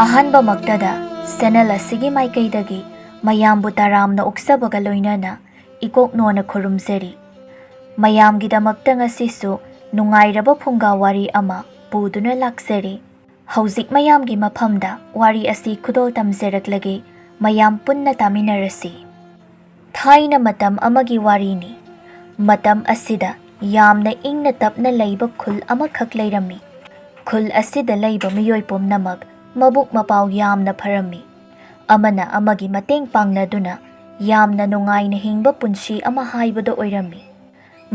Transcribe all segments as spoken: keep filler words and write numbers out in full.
ꯑꯍꯥꯟꯕꯃꯛꯇꯗ channel ꯑꯁꯤꯒꯤ ꯃꯥꯏꯀꯩꯗꯒꯤ ꯃꯌꯥꯝꯕꯨ ꯇꯔꯥꯝꯅ ꯑꯣꯛꯆꯕꯒ ꯂꯣꯏꯅꯅ ꯏꯀꯣꯛꯅꯣꯅ ꯈꯨꯔꯨꯝꯖꯔꯤ꯫ ꯃꯌꯥꯝꯒꯤꯗꯃꯛꯇ ꯉꯁꯤꯁꯨ ꯅꯨꯡꯉꯥꯏꯔꯕ ꯐꯨꯡꯒꯥ ꯋꯥꯔꯤ ꯑꯃ ꯄꯨꯗꯨꯅ ꯂꯥꯛꯆꯔꯤ꯫ ꯍꯧꯖꯤꯛ ꯃꯌꯥꯝꯒꯤ ꯃꯐꯝꯗ ꯋꯥꯔꯤ ꯑꯁꯤ ꯈꯨꯗꯣꯜ ꯇꯝꯖꯔꯛꯂꯒꯦ, ꯃꯌꯥꯝ ꯄꯨꯟꯅ ꯇꯥꯃꯤꯟꯅꯔꯁꯤ꯫ ꯊꯥꯏꯅ ꯃꯇꯝ ꯑꯃꯒꯤ ꯋꯥꯔꯤꯅꯤ꯫ ꯃꯇꯝ ꯑꯁꯤꯗ ꯌꯥꯝꯅ ꯏꯪꯅ ꯇꯞꯅ ꯂꯩꯕ ꯈꯨꯜ ꯑꯃꯈꯛ ꯂꯩꯔꯝꯃꯤ꯫ ꯈꯨꯜ ꯑꯁꯤꯗ ꯂꯩꯕ ꯃꯤꯑꯣꯏ ꯄꯨꯝꯅꯃꯛ ꯃꯕꯨꯛ ꯃꯄꯥꯎ ꯌꯥꯝꯅ ꯐꯔꯝꯃꯤ꯫ ꯑꯃꯅ ꯑꯃꯒꯤ ꯃꯇꯦꯡ ꯄꯥꯡꯅꯗꯨꯅ ꯌꯥꯝꯅ ꯅꯨꯡꯉꯥꯏꯅ ꯍꯤꯡꯕ ꯄꯨꯟꯁꯤ ꯑꯃ ꯍꯥꯏꯕꯗꯨ ꯑꯣꯏꯔꯝꯃꯤ꯫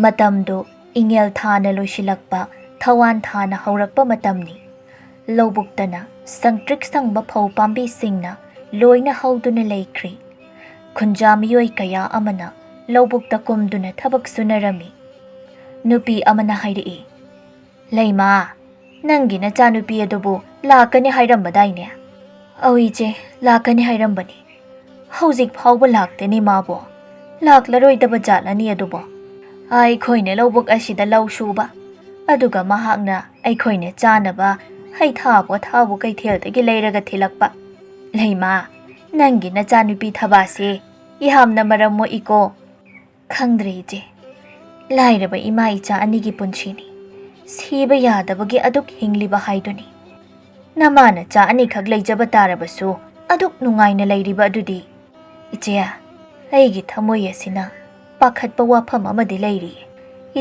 ꯃꯇꯝꯗꯨ ꯏꯉꯦꯜ ꯊꯥꯅ ꯂꯣꯏꯁꯤꯜꯂꯛꯄ, ꯊꯋꯥꯟ ꯊꯥꯅ ꯍꯧꯔꯛꯄ ꯃꯇꯝꯅꯤ꯫ ꯂꯧꯕꯨꯛꯇꯅ ꯁꯪꯇ꯭ꯔꯤꯛ ꯁꯪꯕ ꯐꯧ ꯄꯥꯝꯕꯤꯁꯤꯡꯅ ꯂꯣꯏꯅ ꯍꯧꯗꯨꯅ ꯂꯩꯈ꯭ꯔꯤ꯫ ꯈꯨꯟꯖꯥ ꯃꯤꯑꯣꯏ ꯀꯌꯥ ꯑꯃꯅ ꯂꯧꯕꯨꯛꯇ ꯀꯨꯝꯗꯨꯅ ꯊꯕꯛ ꯁꯨꯅꯔꯝꯃꯤ꯫ ꯅꯨꯄꯤ ꯑꯃꯅ ꯍꯥꯏꯔꯛꯏ, "ꯂꯩꯃꯥ, ꯅꯪꯒꯤ ꯅꯆꯥꯅꯨꯄꯤ ꯑꯗꯨꯕꯨ ꯂꯥꯛꯀꯅꯤ ꯍꯥꯏꯔꯝꯕꯗꯥꯏꯅꯦ?" "ꯑꯧ ꯏꯆꯦ, ꯂꯥꯛꯀꯅꯤ ꯍꯥꯏꯔꯝꯕꯅꯤ꯫ ꯍꯧꯖꯤꯛ ꯐꯥꯎꯕ ꯂꯥꯛꯇꯦꯅꯦ ꯃꯥꯕꯣ꯫ ꯂꯥꯛꯂꯔꯣꯏꯗꯕ ꯖꯥꯠꯂꯅꯤ ꯑꯗꯨꯕꯣ? ꯑꯩꯈꯣꯏꯅ ꯂꯧꯕꯨꯛ ꯑꯁꯤꯗ ꯂꯧ ꯁꯨꯕ, ꯑꯗꯨꯒ ꯃꯍꯥꯛꯅ ꯑꯩꯈꯣꯏꯅ ꯆꯥꯅꯕ ꯍꯩꯊꯥ ꯄꯣꯊꯥꯕꯨ ꯀꯩꯊꯦꯜꯗꯒꯤ ꯂꯩꯔꯒ ꯊꯤꯜꯂꯛꯄ꯫ ꯂꯩꯃꯥ, ꯅꯪꯒꯤ ꯅꯆꯥꯅꯨꯄꯤ ꯊꯕꯥꯁꯦ ꯌꯥꯝꯅ ꯃꯔꯝ ꯃꯣꯛꯏꯀꯣ꯫" "ꯈꯪꯗ꯭ꯔꯦ ꯏꯆꯦ, ꯂꯥꯏꯔꯕ ꯏꯃꯥ ꯏꯆꯥ ꯑꯅꯤꯒꯤ ꯄꯨꯟꯁꯤꯅꯤ꯫ ꯁꯤꯕ ꯌꯥꯗꯕꯒꯤ ꯑꯗꯨꯛ ꯍꯤꯡꯂꯤꯕ ꯍꯥꯏꯗꯨꯅꯤ꯫ ꯅꯃꯥ ꯅꯆꯥ ꯑꯅꯤꯈꯛ ꯂꯩꯖꯕ ꯇꯥꯔꯕꯁꯨ ꯑꯗꯨꯛ ꯅꯨꯡꯉꯥꯏꯅ ꯂꯩꯔꯤꯕ ꯑꯗꯨꯗꯤ꯫ ꯏꯆꯦ, ꯑꯩꯒꯤ ꯊꯃꯣꯏ ꯑꯁꯤꯅ ꯄꯥꯈꯠꯄ ꯋꯥꯐꯝ ꯑꯃꯗꯤ ꯂꯩꯔꯤ꯫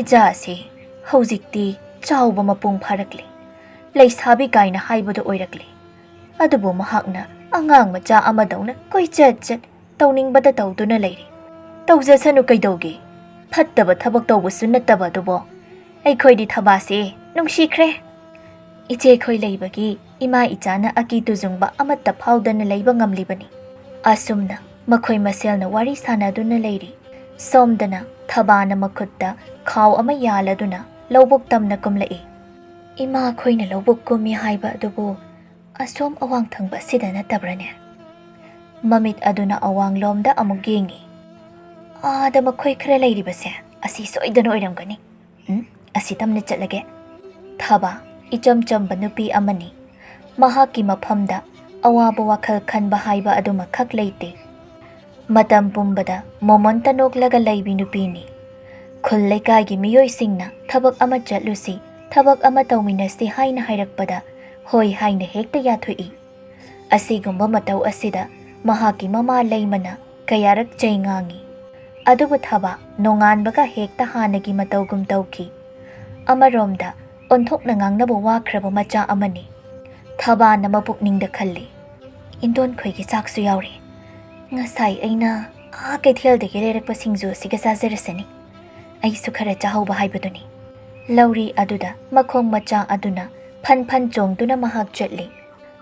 ꯏꯆꯥ ꯑꯁꯤ ꯍꯧꯖꯤꯛꯇꯤ ꯆꯥꯎꯕ ꯃꯄꯨꯡ ꯐꯥꯔꯛꯂꯦ, ꯂꯩꯁꯥꯕꯤ ꯀꯥꯏꯅ ꯍꯥꯏꯕꯗꯨ ꯑꯣꯏꯔꯛꯂꯦ꯫ ꯑꯗꯨꯕꯨ ꯃꯍꯥꯛꯅ ꯑꯉꯥꯡ ꯃꯆꯥ ꯑꯃꯗꯧꯅ ꯀꯣꯏꯆꯠ ꯆꯠ, ꯇꯧꯅꯤꯡꯕꯗ ꯇꯧꯗꯨꯅ ꯂꯩꯔꯤ꯫ ꯇꯧꯖꯁꯅꯨ ꯀꯩꯗꯧꯒꯦ? ꯐꯠꯇꯕ ꯊꯕꯛ ꯇꯧꯕꯁꯨ ꯅꯠꯇꯕ ꯑꯗꯨꯕꯨ꯫ ꯑꯩꯈꯣꯏꯗꯤ ꯊꯕꯥꯁꯦ ꯅꯨꯡꯁꯤꯈ꯭ꯔꯦ꯫ ꯏꯆꯦꯈꯣꯏ ꯂꯩꯕꯒꯤ ꯏꯃꯥ ꯏꯆꯥꯅ ꯑꯀꯤ ꯇꯨꯖꯨꯡꯕ ꯑꯃꯠꯇ ꯐꯥꯎꯗꯅ ꯂꯩꯕ ꯉꯝꯂꯤꯕꯅꯤ꯫" ꯑꯁꯨꯝꯅ ꯃꯈꯣꯏ ꯃꯁꯦꯜꯅ ꯋꯥꯔꯤ ꯁꯥꯟꯅꯗꯨꯅ ꯂꯩꯔꯤ꯫ ꯁꯣꯝꯗꯅ ꯊꯕꯥꯅ ꯃꯈꯨꯠꯇ ꯈꯥꯎ ꯑꯃ ꯌꯥꯜꯂꯗꯨꯅ ꯂꯧꯕꯨꯛ ꯇꯝꯅ ꯀꯨꯝꯂꯛꯏ꯫ "ꯏꯃꯥꯈꯣꯏꯅ ꯂꯧꯕꯨꯛ ꯀꯨꯝꯃꯤ ꯍꯥꯏꯕ ꯑꯗꯨꯕꯨ ꯑꯁꯣꯝ ꯑꯋꯥꯡ ꯊꯪꯕ ꯑꯁꯤꯗ ꯅꯠꯇꯕ꯭ꯔꯅꯦ?" ꯃꯃꯤꯠ ꯑꯗꯨꯅ ꯑꯋꯥꯡꯂꯣꯝꯗ ꯑꯃꯨꯛ ꯌꯦꯡꯉꯤ꯫ "ꯑꯥꯗ ꯃꯈꯣꯏ ꯈꯔ ꯂꯩꯔꯤꯕꯁꯦ ꯑꯁꯤ ꯁꯣꯏꯗꯅ ꯑꯣꯏꯔꯝꯒꯅꯤ꯫ ꯎꯝ, ꯑꯁꯤ ꯇꯝꯅ ꯆꯠꯂꯒꯦ꯫" ꯊꯕꯥ ꯏꯆꯝ ꯆꯝꯕ ꯅꯨꯄꯤ ꯑꯃꯅꯤ꯫ ꯃꯍꯥꯛꯀꯤ ꯃꯐꯝꯗ ꯑꯋꯥꯕ ꯋꯥꯈꯜ ꯈꯟꯕ ꯍꯥꯏꯕ ꯑꯗꯨꯃꯈꯛ ꯂꯩꯇꯦ꯫ ꯃꯇꯝ ꯄꯨꯝꯕꯗ ꯃꯣꯃꯣꯟꯇ ꯅꯣꯛꯂꯒ ꯂꯩꯕꯤ ꯅꯨꯄꯤꯅꯤ꯫ ꯈꯨꯜ ꯂꯩꯀꯥꯏꯒꯤ ꯃꯤꯑꯣꯏꯁꯤꯡꯅ ꯊꯕꯛ ꯑꯃ ꯆꯠꯂꯨꯁꯤ, ꯊꯕꯛ ꯑꯃ ꯇꯧꯃꯤꯟꯅꯁꯤ ꯍꯥꯏꯅ ꯍꯥꯏꯔꯛꯄꯗ ꯍꯣꯏ ꯍꯥꯏꯅ ꯍꯦꯛꯇ ꯌꯥꯊꯣꯛꯏ꯫ ꯑꯁꯤꯒꯨꯝꯕ ꯃꯇꯧ ꯑꯁꯤꯗ ꯃꯍꯥꯛꯀꯤ ꯃꯃꯥ ꯂꯩꯃꯅ ꯀꯌꯥꯔꯛ ꯆꯩ ꯉꯥꯡꯏ꯫ ꯑꯗꯨꯕꯨ ꯊꯕꯥ ꯅꯣꯡꯉꯥꯟꯕꯒ ꯍꯦꯛꯇ ꯍꯥꯟꯅꯒꯤ ꯃꯇꯧꯒꯨꯝ ꯇꯧꯈꯤ꯫ ꯑꯃꯔꯣꯝꯗ ꯑꯣꯟꯊꯣꯛꯅ ꯉꯥꯡꯅꯕ ꯋꯥꯈ꯭ꯔꯕ ꯃꯆꯥ ꯑꯃꯅꯤ꯫ ꯊꯕꯥꯅ ꯃꯄꯨꯛꯅꯤꯡꯗ ꯈꯜꯂꯤ, "ꯏꯟꯗꯣꯟꯈꯣꯏꯒꯤ ꯆꯥꯛꯁꯨ ꯌꯥꯎꯔꯦ꯫ ꯉꯁꯥꯏ ꯑꯩꯅ ꯑꯥ ꯀꯩꯊꯦꯜꯗꯒꯤ ꯂꯩꯔꯛꯄ ꯁꯤꯡꯖꯨ ꯑꯁꯤꯒ ꯆꯥꯖꯔꯁꯅꯤ꯫ ꯑꯩꯁꯨ ꯈꯔ ꯆꯥꯍꯧꯕ ꯍꯥꯏꯕꯗꯨꯅꯤ"꯫ ꯂꯧꯔꯤ ꯑꯗꯨꯗ ꯃꯈꯣꯡ ꯃꯆꯥ ꯑꯗꯨꯅ ꯐꯟ ꯐꯟ ꯆꯣꯡꯗꯨꯅ ꯃꯍꯥꯛ ꯆꯠꯂꯤ꯫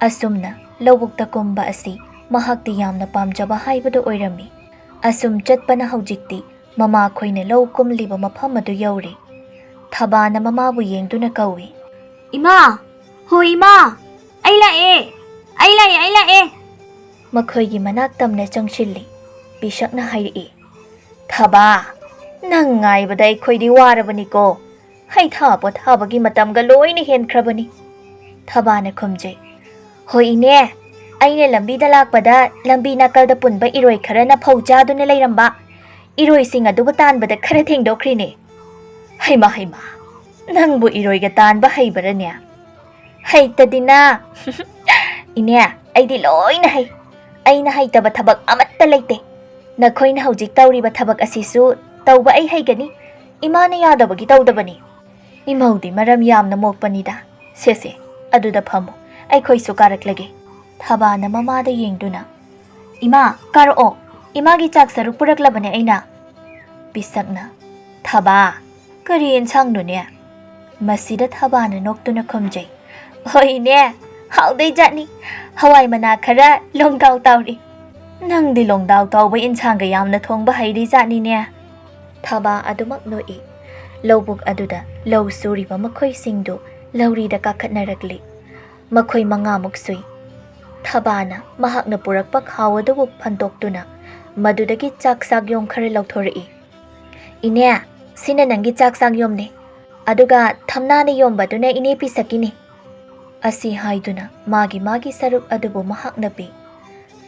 ꯑꯁꯨꯝꯅ ꯂꯧꯕꯨꯛꯇ ꯀꯨꯝꯕ ꯑꯁꯤ ꯃꯍꯥꯛꯇꯤ ꯌꯥꯝꯅ ꯄꯥꯝꯖꯕ ꯍꯥꯏꯕꯗꯨ ꯑꯣꯏꯔꯝꯃꯤ꯫ ꯑꯁꯨꯝ ꯆꯠꯄꯅ ꯍꯧꯖꯤꯛꯇꯤ ꯃꯃꯥꯈꯣꯏꯅ ꯂꯧ ꯀꯨꯝꯂꯤꯕ ꯃꯐꯝ ꯑꯗꯨ ꯌꯧꯔꯦ꯫ ꯊꯕꯥꯅ ꯃꯃꯥꯕꯨ ꯌꯦꯡꯗꯨꯅ ꯀꯧꯏ, "ꯏꯃꯥ! ꯍꯣ ꯏꯃꯥ! ꯑꯩ ꯂꯥꯛꯑꯦ! ꯑꯩ ꯂꯥꯛꯑꯦ! ꯑꯩ ꯂꯥꯛꯑꯦ!" ꯃꯈꯣꯏꯒꯤ ꯃꯅꯥꯛ ꯇꯝꯅ ꯆꯪꯁꯤꯜꯂꯤ꯫ ꯄꯤꯁꯛꯅ ꯍꯥꯏꯔꯛꯏ, "ꯊꯕꯥ, ꯅꯪ ꯉꯥꯏꯕꯗ ꯑꯩꯈꯣꯏꯗꯤ ꯋꯥꯔꯕꯅꯤꯀꯣ꯫ ꯍꯩꯊꯥ ꯄꯣꯊꯥꯕꯒꯤ ꯃꯇꯝꯒ ꯂꯣꯏꯅ ꯍꯦꯟꯈ꯭ꯔꯕꯅꯤ"꯫ ꯊꯕꯥꯅ ꯈꯨꯝꯖꯩ, "ꯍꯣꯏ ꯏꯅꯦ, ꯑꯩꯅ ꯂꯝꯕꯤꯗ ꯂꯥꯛꯄꯗ ꯂꯝꯕꯤ ꯅꯥꯀꯜꯗ ꯄꯨꯟꯕ ꯏꯔꯣꯏ ꯈꯔꯅ ꯐꯧ ꯆꯥꯗꯨꯅ ꯂꯩꯔꯝꯕ꯫ ꯏꯔꯣꯏꯁꯤꯡ ꯑꯗꯨꯕꯨ ꯇꯥꯟꯕꯗ ꯈꯔ ꯊꯦꯡꯗꯣꯛꯈ꯭ꯔꯤꯅꯦ"꯫ "ꯍꯩꯃꯥ, ꯍꯩꯃꯥ, ꯅꯪꯕꯨ ꯏꯔꯣꯏꯒ ꯇꯥꯟꯕ ꯍꯩꯕꯔꯅꯦ?" "ꯍꯩꯇꯗꯤꯅ!" "ꯏꯅꯦ, ꯑꯩꯗꯤ ꯂꯣꯏꯅ ꯍꯩ꯫ ꯑꯩꯅ ꯍꯩꯇꯕ ꯊꯕꯛ ꯑꯃꯠꯇ ꯂꯩꯇꯦ꯫ ꯅꯈꯣꯏꯅ ꯍꯧꯖꯤꯛ ꯇꯧꯔꯤꯕ ꯊꯕꯛ ꯑꯁꯤꯁꯨ ꯇꯧꯕ ꯑꯩ ꯍꯩꯒꯅꯤ꯫ ꯏꯃꯥꯅ ꯌꯥꯗꯕꯒꯤ ꯇꯧꯗꯕꯅꯤ꯫ ꯏꯃꯧꯗꯤ ꯃꯔꯝ ꯌꯥꯝꯅ ꯃꯣꯛꯄꯅꯤꯗ꯫ ꯁꯦ ꯁꯦ, ꯑꯗꯨꯗ ꯐꯝꯃꯨ, ꯑꯩꯈꯣꯏꯁꯨ ꯀꯥꯔꯛꯂꯒꯦ"꯫ ꯊꯕꯥꯅ ꯃꯃꯥꯗ ꯌꯦꯡꯗꯨꯅ, "ꯏꯃꯥ, ꯀꯥꯔꯛꯑꯣ꯫ ꯏꯃꯥꯒꯤ ꯆꯥꯛ ꯁꯔꯨꯛ ꯄꯨꯔꯛꯂꯕꯅꯦ ꯑꯩꯅ"꯫ ꯄꯤꯁꯛꯅ, "ꯊꯕꯥ, ꯀꯔꯤ ꯑꯦꯟꯁꯥꯡꯅꯣꯅꯦ?" ꯃꯁꯤꯗ ꯊꯕꯥꯅ ꯅꯣꯛꯇꯨꯅ ꯈꯨꯝꯖꯩ, "ꯍꯣꯏꯅꯦ, ꯍꯥꯎꯗꯣꯏ ꯖꯥꯠꯅꯤ꯫ ꯍꯋꯥꯏ ꯃꯅꯥ ꯈꯔ ꯂꯣꯡꯗꯥꯎ ꯇꯥꯎꯔꯤ"꯫ "ꯅꯪꯗꯤ ꯂꯣꯡꯗꯥꯎ ꯇꯥꯎꯕ ꯏꯟꯁꯥꯡꯒ ꯌꯥꯝꯅ ꯊꯣꯡꯕ ꯍꯩꯔꯤ ꯖꯥꯠꯅꯤꯅꯦ"꯫ ꯊꯕꯥ ꯑꯗꯨꯃꯛ ꯅꯣꯛꯏ꯫ ꯂꯧꯕꯨꯛ ꯑꯗꯨꯗ ꯂꯧ ꯁꯨꯔꯤꯕ ꯃꯈꯣꯏꯁꯤꯡꯗꯨ ꯂꯧꯔꯤꯗ ꯀꯥꯈꯠꯅꯔꯛꯂꯤ꯫ ꯃꯈꯣꯏ ꯃꯉꯥꯃꯨꯛ ꯁꯨꯏ꯫ ꯊꯕꯥꯅ ꯃꯍꯥꯛꯅ ꯄꯨꯔꯛꯄ ꯈꯥꯎ ꯑꯗꯨꯕꯨ ꯐꯟꯗꯣꯛꯇꯨꯅ ꯃꯗꯨꯗꯒꯤ ꯆꯥꯛ ꯆꯥꯛꯌꯣꯝ ꯈꯔ ꯂꯧꯊꯣꯔꯛꯏ꯫ "ꯏꯅꯦ, ꯁꯤꯅ ꯅꯪꯒꯤ ꯆꯥꯛ ꯆꯥꯛꯌꯣꯝꯅꯦ꯫ ꯑꯗꯨꯒ ꯊꯝꯅꯥꯅ ꯌꯣꯝꯕꯗꯨꯅ ꯏꯅꯦ ꯄꯤꯁꯛꯀꯤꯅꯤ"꯫ ꯑꯁꯤ ꯍꯥꯏꯗꯨꯅ ꯃꯥꯒꯤ ꯃꯥꯒꯤ ꯁꯔꯨꯛ ꯑꯗꯨꯕꯨ ꯃꯍꯥꯛꯅ ꯄꯤ꯫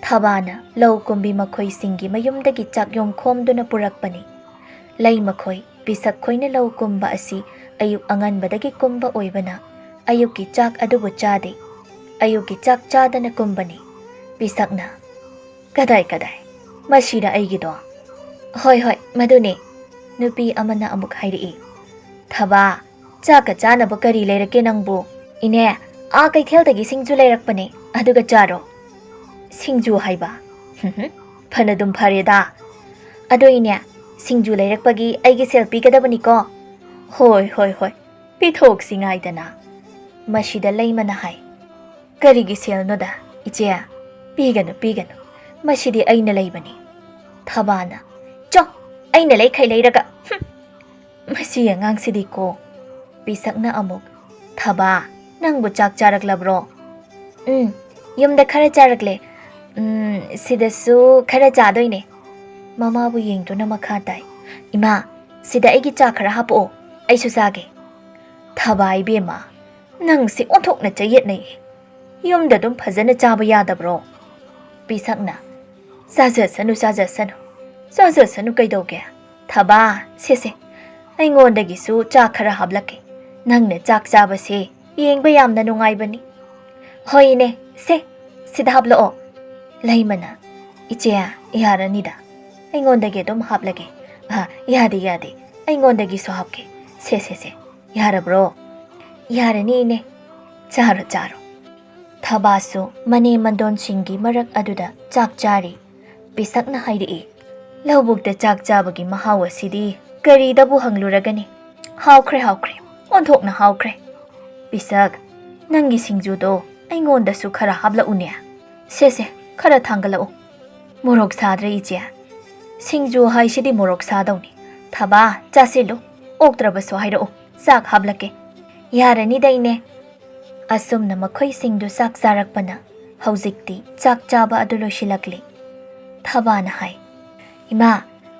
ꯊꯕꯥꯅ ꯂꯧ ꯀꯨꯝꯕꯤ ꯃꯈꯣꯏꯁꯤꯡꯒꯤ ꯃꯌꯨꯝꯗꯒꯤ ꯆꯥꯛꯌꯣꯝ ꯈꯣꯝꯗꯨꯅ ꯄꯨꯔꯛꯄꯅꯤ꯫ ꯂꯩ ꯃꯈꯣꯏ ꯄꯤꯁꯛ ꯈꯣꯏꯅ ꯂꯧ ꯀꯨꯝꯕ ꯑꯁꯤ ꯑꯌꯨꯛ ꯑꯉꯟꯕꯗꯒꯤ ꯀꯨꯝꯕ ꯑꯣꯏꯕꯅ ꯑꯌꯨꯛꯀꯤ ꯆꯥꯛ ꯑꯗꯨꯕꯨ ꯆꯥꯗꯦ꯫ ꯑꯌꯨꯛꯀꯤ ꯆꯥꯛ ꯆꯥꯗꯅ ꯀꯨꯝꯕꯅꯤ꯫ ꯄꯤꯁꯛꯅ, "ꯀꯗꯥꯏ, ꯀꯗꯥꯏ? ꯃꯁꯤꯔ ꯑꯩꯒꯤꯗꯣ?" "ꯍꯣꯏ, ꯍꯣꯏ, ꯃꯗꯨꯅꯦ꯫" ꯅꯨꯄꯤ ꯑꯃꯅ ꯑꯃꯨꯛ ꯍꯥꯏꯔꯛꯏ꯫ "ꯊꯕꯥ, ꯆꯥꯛꯀ ꯆꯥꯅꯕ ꯀꯔꯤ ꯂꯩꯔꯛꯀꯦ ꯅꯪꯕꯨ?" "ꯏꯅꯦ, ꯑꯥ ꯀꯩꯊꯦꯜꯗꯒꯤ ꯁꯤꯡꯖꯨ ꯂꯩꯔꯛꯄꯅꯦ, ꯑꯗꯨꯒ ꯆꯥꯔꯣ꯫" "ꯁꯤꯡꯖꯨ ꯍꯥꯏꯕ? ꯍꯨꯝ ꯍꯨꯝ, ꯐꯅꯗꯨꯝ ꯐꯔꯦꯗ꯫ ꯑꯗꯣ ꯏꯅꯦ, ꯁꯤꯡꯖꯨ ꯂꯩꯔꯛꯄꯒꯤ ꯑꯩꯒꯤ ꯁꯦꯜ ꯄꯤꯒꯗꯕꯅꯤꯀꯣ?" "ꯍꯣꯏ, ꯍꯣꯏ, ꯍꯣꯏ, ꯄꯤꯊꯣꯛꯁꯤ ꯉꯥꯏꯗꯅ꯫" ꯃꯁꯤꯗ ꯂꯩꯃꯅ ꯍꯥꯏ, "ꯀꯔꯤꯒꯤ ꯁꯦꯜꯅꯣꯗ, ꯏꯆꯦ? ꯄꯤꯒꯅꯨ, ꯄꯤꯒꯅꯨ꯫ ꯃꯁꯤꯗꯤ ꯑꯩꯅ ꯂꯩꯕꯅꯤ꯫" ꯊꯕꯥꯅ, "ꯆꯣ, ꯑꯩꯅ ꯂꯩꯈꯩ ꯂꯩꯔꯒ, ꯍꯨꯝ!" "ꯃꯁꯤ ꯑꯉꯥꯡꯁꯤꯗꯤꯀꯣ꯫" ꯄꯤꯁꯛꯅ ꯑꯃꯨꯛ, "ꯊꯕꯥ, ꯅꯪꯕꯨ ꯆꯥꯛ ꯆꯥꯔꯛꯂꯕ꯭ꯔꯣ?" "ꯎꯝ, ꯌꯨꯝꯗ ꯈꯔ ꯆꯥꯔꯛꯂꯦ꯫ ꯎꯝ, ꯁꯤꯗꯁꯨ ꯈꯔ ꯆꯥꯗꯣꯏꯅꯦ꯫" ꯃꯃꯥꯕꯨ ꯌꯦꯡꯗꯨꯅ ꯃꯈꯥ ꯇꯥꯏ, "ꯏꯃꯥ, ꯁꯤꯗ ꯑꯩꯒꯤ ꯆꯥ ꯈꯔ ꯍꯥꯞꯄꯛꯑꯣ, ꯑꯩꯁꯨ ꯆꯥꯒꯦ꯫" "ꯊꯕꯥ ꯏꯕꯦꯝꯃ, ꯅꯪꯁꯦ ꯑꯣꯟꯊꯣꯛꯅ ꯆꯌꯦꯠꯅꯩ꯫ ꯌꯨꯝꯗ ꯑꯗꯨꯝ ꯐꯖꯅ ꯆꯥꯕ ꯌꯥꯗꯕ꯭ꯔꯣ?" ꯄꯤꯁꯛꯅ, "ꯆꯥꯖꯁꯅꯨ, ꯆꯥꯖꯁꯅꯨ, ꯆꯥꯖꯁꯅꯨ, ꯀꯩꯗꯧꯒꯦ? ꯊꯕꯥ, ꯁꯦ, ꯁꯦ, ꯑꯩꯉꯣꯟꯗꯒꯤꯁꯨ ꯆꯥꯛ ꯈꯔ ꯍꯥꯞꯂꯛꯀꯦ꯫ ꯅꯪꯅ ꯆꯥꯛ ꯆꯥꯕꯁꯦ ꯌꯦꯡꯕ ꯌꯥꯝꯅ ꯅꯨꯡꯉꯥꯏꯕꯅꯤ꯫" "ꯍꯣꯏ ꯏꯅꯦ, ꯁꯦ, ꯁꯤꯗ ꯍꯥꯞꯂꯛꯑꯣ꯫" ꯂꯩꯃꯅ, "ꯏꯆꯦ, ꯌꯥꯔꯅꯤꯗ, ꯑꯩꯉꯣꯟꯗꯒꯤ ꯑꯗꯨꯝ ꯍꯥꯞꯂꯒꯦ꯫" "ꯑ, ꯌꯥꯗꯦ, ꯌꯥꯗꯦ, ꯑꯩꯉꯣꯟꯗꯒꯤꯁꯨ ꯍꯥꯞꯀꯦ꯫ ꯁꯦ, ꯁꯦ, ꯁꯦ, ꯌꯥꯔꯕ꯭ꯔꯣ?" "ꯌꯥꯔꯅꯤ ꯏꯅꯦ, ꯆꯥꯔꯣ, ꯆꯥꯔꯣ꯫" ꯊꯕꯥꯁꯨ ꯃꯅꯦ ꯃꯟꯗꯣꯟꯁꯤꯡꯒꯤ ꯃꯔꯛ ꯑꯗꯨꯗ ꯆꯥꯛ ꯆꯥꯔꯤ꯫ ꯄꯤꯁꯛꯅ ꯍꯥꯏꯔꯛꯏ, "ꯂꯧꯕꯨꯛꯇ ꯆꯥꯛ ꯆꯥꯕꯒꯤ ꯃꯍꯥꯎ ꯑꯁꯤꯗꯤ ꯀꯔꯤꯗꯕꯨ ꯍꯪꯂꯨꯔꯒꯅꯤ? ꯍꯥꯎꯈ꯭ꯔꯦ, ꯍꯥꯎꯈ꯭ꯔꯦ, ꯑꯣꯟꯊꯣꯛꯅ ꯍꯥꯎꯈ꯭ꯔꯦ꯫ ꯄꯤꯁꯛ, ꯅꯪꯒꯤ ꯁꯤꯡꯖꯨꯗꯣ ꯑꯩꯉꯣꯟꯗꯁꯨ ꯈꯔ ꯍꯥꯞꯂꯛꯎꯅꯦ꯫" "ꯁꯦ, ꯁꯦ, ꯈꯔ ꯊꯥꯡꯒꯠꯂꯛꯎ꯫" "ꯃꯣꯔꯣꯛ ꯁꯥꯗ꯭ꯔꯦ ꯏꯆꯦ?" "ꯁꯤꯡꯖꯨ ꯍꯥꯏꯁꯤꯗꯤ ꯃꯣꯔꯣꯛ ꯁꯥꯗꯧꯅꯤ꯫ ꯊꯕꯥ, ꯆꯥꯁꯤꯜꯂꯨ꯫ ꯑꯣꯛꯇ꯭ꯔꯕꯁꯨ ꯍꯥꯏꯔꯛꯎ, ꯆꯥꯛ ꯍꯥꯞꯂꯛꯀꯦ꯫" "ꯌꯥꯔꯅꯤꯗ ꯏꯅꯦ꯫" ꯑꯁꯨꯝꯅ ꯃꯈꯣꯏꯁꯤꯡꯗꯨ ꯆꯥꯛ ꯆꯥꯔꯛꯄꯅ ꯍꯧꯖꯤꯛꯇꯤ ꯆꯥꯛ ꯆꯥꯕ ꯑꯗꯨ ꯂꯣꯏꯁꯤꯜꯂꯛꯂꯤ꯫ ꯊꯕꯥꯅ ꯍꯥꯏ, "ꯏꯃꯥ,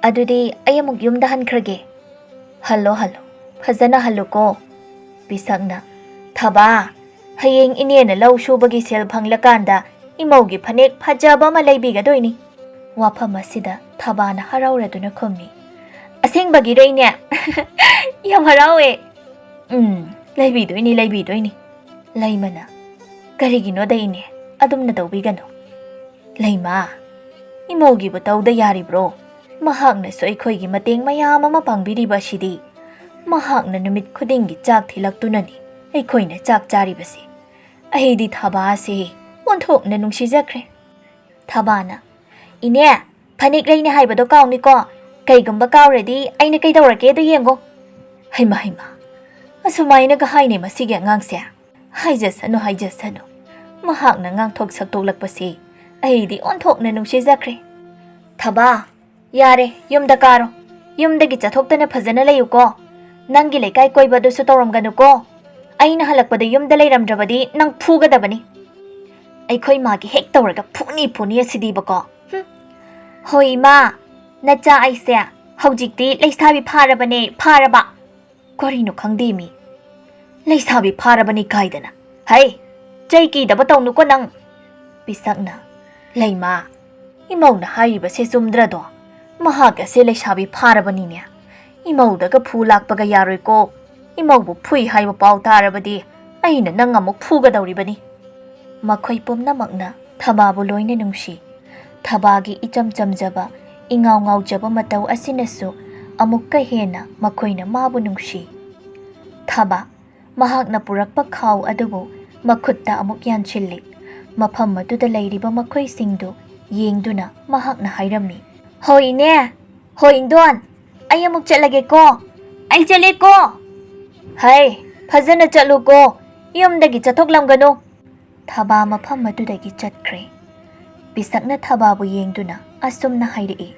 ꯑꯗꯨꯗꯤ ꯑꯩ ꯑꯃꯨꯛ ꯌꯨꯝꯗ ꯍꯟꯈ꯭ꯔꯒꯦ꯫" "ꯍꯜꯂꯣ, ꯍꯜꯂꯣ, ꯐꯖꯅ ꯍꯜꯂꯨꯀꯣ꯫" ꯄꯤꯁꯛꯅ, "ꯊꯕꯥ, "ꯍꯌꯦꯡ ꯏꯅꯦꯅ ꯂꯧ ꯁꯨꯕꯒꯤ ꯁꯦꯜ ꯐꯪꯂꯀꯥꯟꯗ ꯏꯃꯧꯒꯤ ꯐꯅꯦꯛ ꯐꯖꯕ ꯑꯃ ꯂꯩꯕꯤꯒꯗꯣꯏꯅꯤ꯫" ꯋꯥꯐꯝ ꯑꯁꯤꯗ ꯊꯕꯥꯅ ꯍꯔꯥꯎꯔꯗꯨꯅ ꯈꯨꯝꯃꯤ꯫ "ꯑꯁꯦꯡꯕꯒꯤꯔꯣ ꯏꯅꯦ?" "ꯌꯥꯝ ꯍꯔꯥꯎꯋꯦ꯫" "ꯎꯝ, ꯂꯩꯕꯤꯗꯣꯏꯅꯤ, ꯂꯩꯕꯤꯗꯣꯏꯅꯤ꯫" ꯂꯩꯃꯅ, "ꯀꯔꯤꯒꯤꯅꯣꯗ ꯏꯅꯦ, ꯑꯗꯨꯝꯅ ꯇꯧꯕꯤꯒꯅꯨ꯫" "ꯂꯩꯃ, ꯏꯃꯧꯒꯤꯕꯨ ꯇꯧꯗ ꯌꯥꯔꯤꯕ꯭ꯔꯣ? ꯃꯍꯥꯛꯅꯁꯨ ꯑꯩꯈꯣꯏꯒꯤ ꯃꯇꯦꯡ ꯃꯌꯥꯝ ꯑꯃ ꯄꯥꯡꯕꯤꯔꯤꯕ ꯑꯁꯤꯗꯤ꯫ ꯃꯍꯥꯛꯅ ꯅꯨꯃꯤꯠ ꯈꯨꯗꯤꯡꯒꯤ ꯆꯥꯛ ꯊꯤꯜꯂꯛꯇꯨꯅꯅꯤ ꯑꯩꯈꯣꯏꯅ ꯆꯥꯛ ꯆꯥꯔꯤꯕꯁꯦ꯫ ꯑꯩꯗꯤ ꯊꯕꯥꯁꯦ ꯑꯣꯟꯊꯣꯛꯅ ꯅꯨꯡꯁꯤꯖꯈ꯭ꯔꯦ꯫" ꯊꯕꯥꯅ, "ꯏꯅꯦ, ꯐꯅꯦꯛ ꯂꯩꯅꯤ ꯍꯥꯏꯕꯗꯣ ꯀꯥꯎꯅꯤꯀꯣ꯫ ꯀꯩꯒꯨꯝꯕ ꯀꯥꯎꯔꯗꯤ ꯑꯩꯅ ꯀꯩꯗꯧꯔꯒꯦꯗꯣ ꯌꯦꯡꯉꯣ꯫" ꯍꯩꯃ ꯍꯩꯃ, ꯑꯁꯨꯃꯥꯏꯅꯒ ꯍꯥꯏꯅꯦ ꯃꯁꯤꯒꯤ ꯑꯉꯥꯡꯁꯦ꯫ ꯍꯥꯏꯖꯁꯅꯨ, ꯍꯥꯏꯖꯁꯅꯨ꯫ ꯃꯍꯥꯛꯅ ꯉꯥꯡꯊꯣꯛ ꯁꯛꯇꯣꯛꯂꯛꯄꯁꯤ ꯑꯩꯗꯤ ꯑꯣꯟꯊꯣꯛꯅ ꯅꯨꯡꯁꯤꯖꯈ꯭ꯔꯦ꯫ "ꯊꯕꯥ, ꯌꯥꯔꯦ, ꯌꯨꯝꯗ ꯀꯥꯔꯣ꯫ ꯌꯨꯝꯗꯒꯤ ꯆꯠꯊꯣꯛꯇꯅ ꯐꯖꯅ ꯂꯩꯌꯨꯀꯣ꯫ ꯅꯪꯒꯤ ꯂꯩꯀꯥꯏ ꯀꯣꯏꯕ ꯑꯗꯨꯁꯨ ꯇꯧꯔꯝꯒꯅꯨꯀꯣ꯫ ꯑꯩꯅ ꯍꯜꯂꯛꯄꯗ ꯌꯨꯝꯗ ꯂꯩꯔꯝꯗ꯭ꯔꯕꯗꯤ ꯅꯪ ꯐꯨꯒꯗꯕꯅꯤ꯫" "ꯑꯩꯈꯣꯏ ꯃꯥꯒꯤ ꯍꯦꯛ ꯇꯧꯔꯒ ꯐꯨꯅꯤ ꯐꯨꯅꯤ ꯑꯁꯤꯗꯤꯕꯀꯣ꯫ ꯍꯨꯝ꯫ ꯍꯣꯏ ꯏꯃꯥ, ꯅꯆꯥ ꯑꯩꯁꯦ ꯍꯧꯖꯤꯛꯇꯤ ꯂꯩꯁꯥꯕꯤ ꯐꯥꯔꯕꯅꯦ, ꯐꯥꯔꯕ꯫" "ꯀꯔꯤꯅꯣ ꯈꯪꯗꯦ ꯃꯤ꯫ ꯂꯩꯁꯥꯕꯤ ꯐꯥꯔꯕꯅꯤ ꯀꯥꯏꯗꯅ꯫ ꯍꯩ, ꯆꯩ ꯀꯤꯗꯕ ꯇꯧꯅꯨꯀꯣ ꯅꯪ꯫" ꯄꯤꯁꯛꯅ, "ꯂꯩꯃ, ꯏꯃꯧꯅ ꯍꯥꯏꯔꯤꯕꯁꯦ ꯆꯨꯝꯗ꯭ꯔꯗꯣ? ꯃꯍꯥꯛ ꯑꯁꯦ ꯂꯩꯁꯥꯕꯤ ꯐꯥꯔꯕꯅꯤꯅꯦ꯫ ꯏꯃꯧꯗꯒ ꯐꯨ ꯂꯥꯛꯄꯒ ꯌꯥꯔꯣꯏꯀꯣ꯫ ꯏꯃꯧꯕꯨ ꯐꯨꯏ ꯍꯥꯏꯕ ꯄꯥꯎ ꯇꯥꯔꯕꯗꯤ ꯑꯩꯅ ꯅꯪ ꯑꯃꯨꯛ ꯐꯨꯒꯗꯧꯔꯤꯕꯅꯤ꯫" ꯃꯈꯣꯏ ꯄꯨꯝꯅꯃꯛꯅ ꯊꯕꯥꯕꯨ ꯂꯣꯏꯅ ꯅꯨꯡꯁꯤ꯫ ꯊꯕꯥꯒꯤ ꯏꯆꯝ ꯆꯝꯖꯕ, ꯏꯉꯥꯎ ꯉꯥꯎꯖꯕ ꯃꯇꯧ ꯑꯁꯤꯅꯁꯨ ꯑꯃꯨꯛꯀ ꯍꯦꯟꯅ ꯃꯈꯣꯏꯅ ꯃꯥꯕꯨ ꯅꯨꯡꯁꯤ꯫ ꯊꯕꯥ, ꯃꯍꯥꯛꯅ ꯄꯨꯔꯛꯄ ꯈꯥꯎ ꯑꯗꯨꯕꯨ ꯃꯈꯨꯠꯇ ꯑꯃꯨꯛ ꯌꯥꯟꯁꯤꯜꯂꯤ꯫ ꯃꯐꯝ ꯑꯗꯨꯗ ꯂꯩꯔꯤꯕ ꯃꯈꯣꯏꯁꯤꯡꯗꯨ ꯌꯦꯡꯗꯨꯅ ꯃꯍꯥꯛꯅ ꯍꯥꯏꯔꯝꯃꯤ, "ꯍꯣꯏ ꯏꯅꯦ, ꯍꯣꯏ ꯏꯟꯗꯣꯟ, ꯑꯩ ꯑꯃꯨꯛ ꯆꯠꯂꯒꯦꯀꯣ꯫ ꯑꯩ ꯆꯠꯂꯦꯀꯣ꯫ ꯍꯩ, ꯐꯖꯅ ꯆꯠꯂꯨꯀꯣ, ꯌꯨꯝꯗꯒꯤ ꯆꯠꯊꯣꯛꯂꯝꯒꯅꯨ꯫" ꯊꯕꯥ ꯃꯐꯝ ꯑꯗꯨꯗꯒꯤ ꯆꯠꯈ꯭ꯔꯦ꯫ ꯄꯤꯁꯛꯅ ꯊꯕꯥꯕꯨ ꯌꯦꯡꯗꯨꯅ ꯑꯁꯨꯝꯅ ꯍꯥꯏꯔꯛꯏ,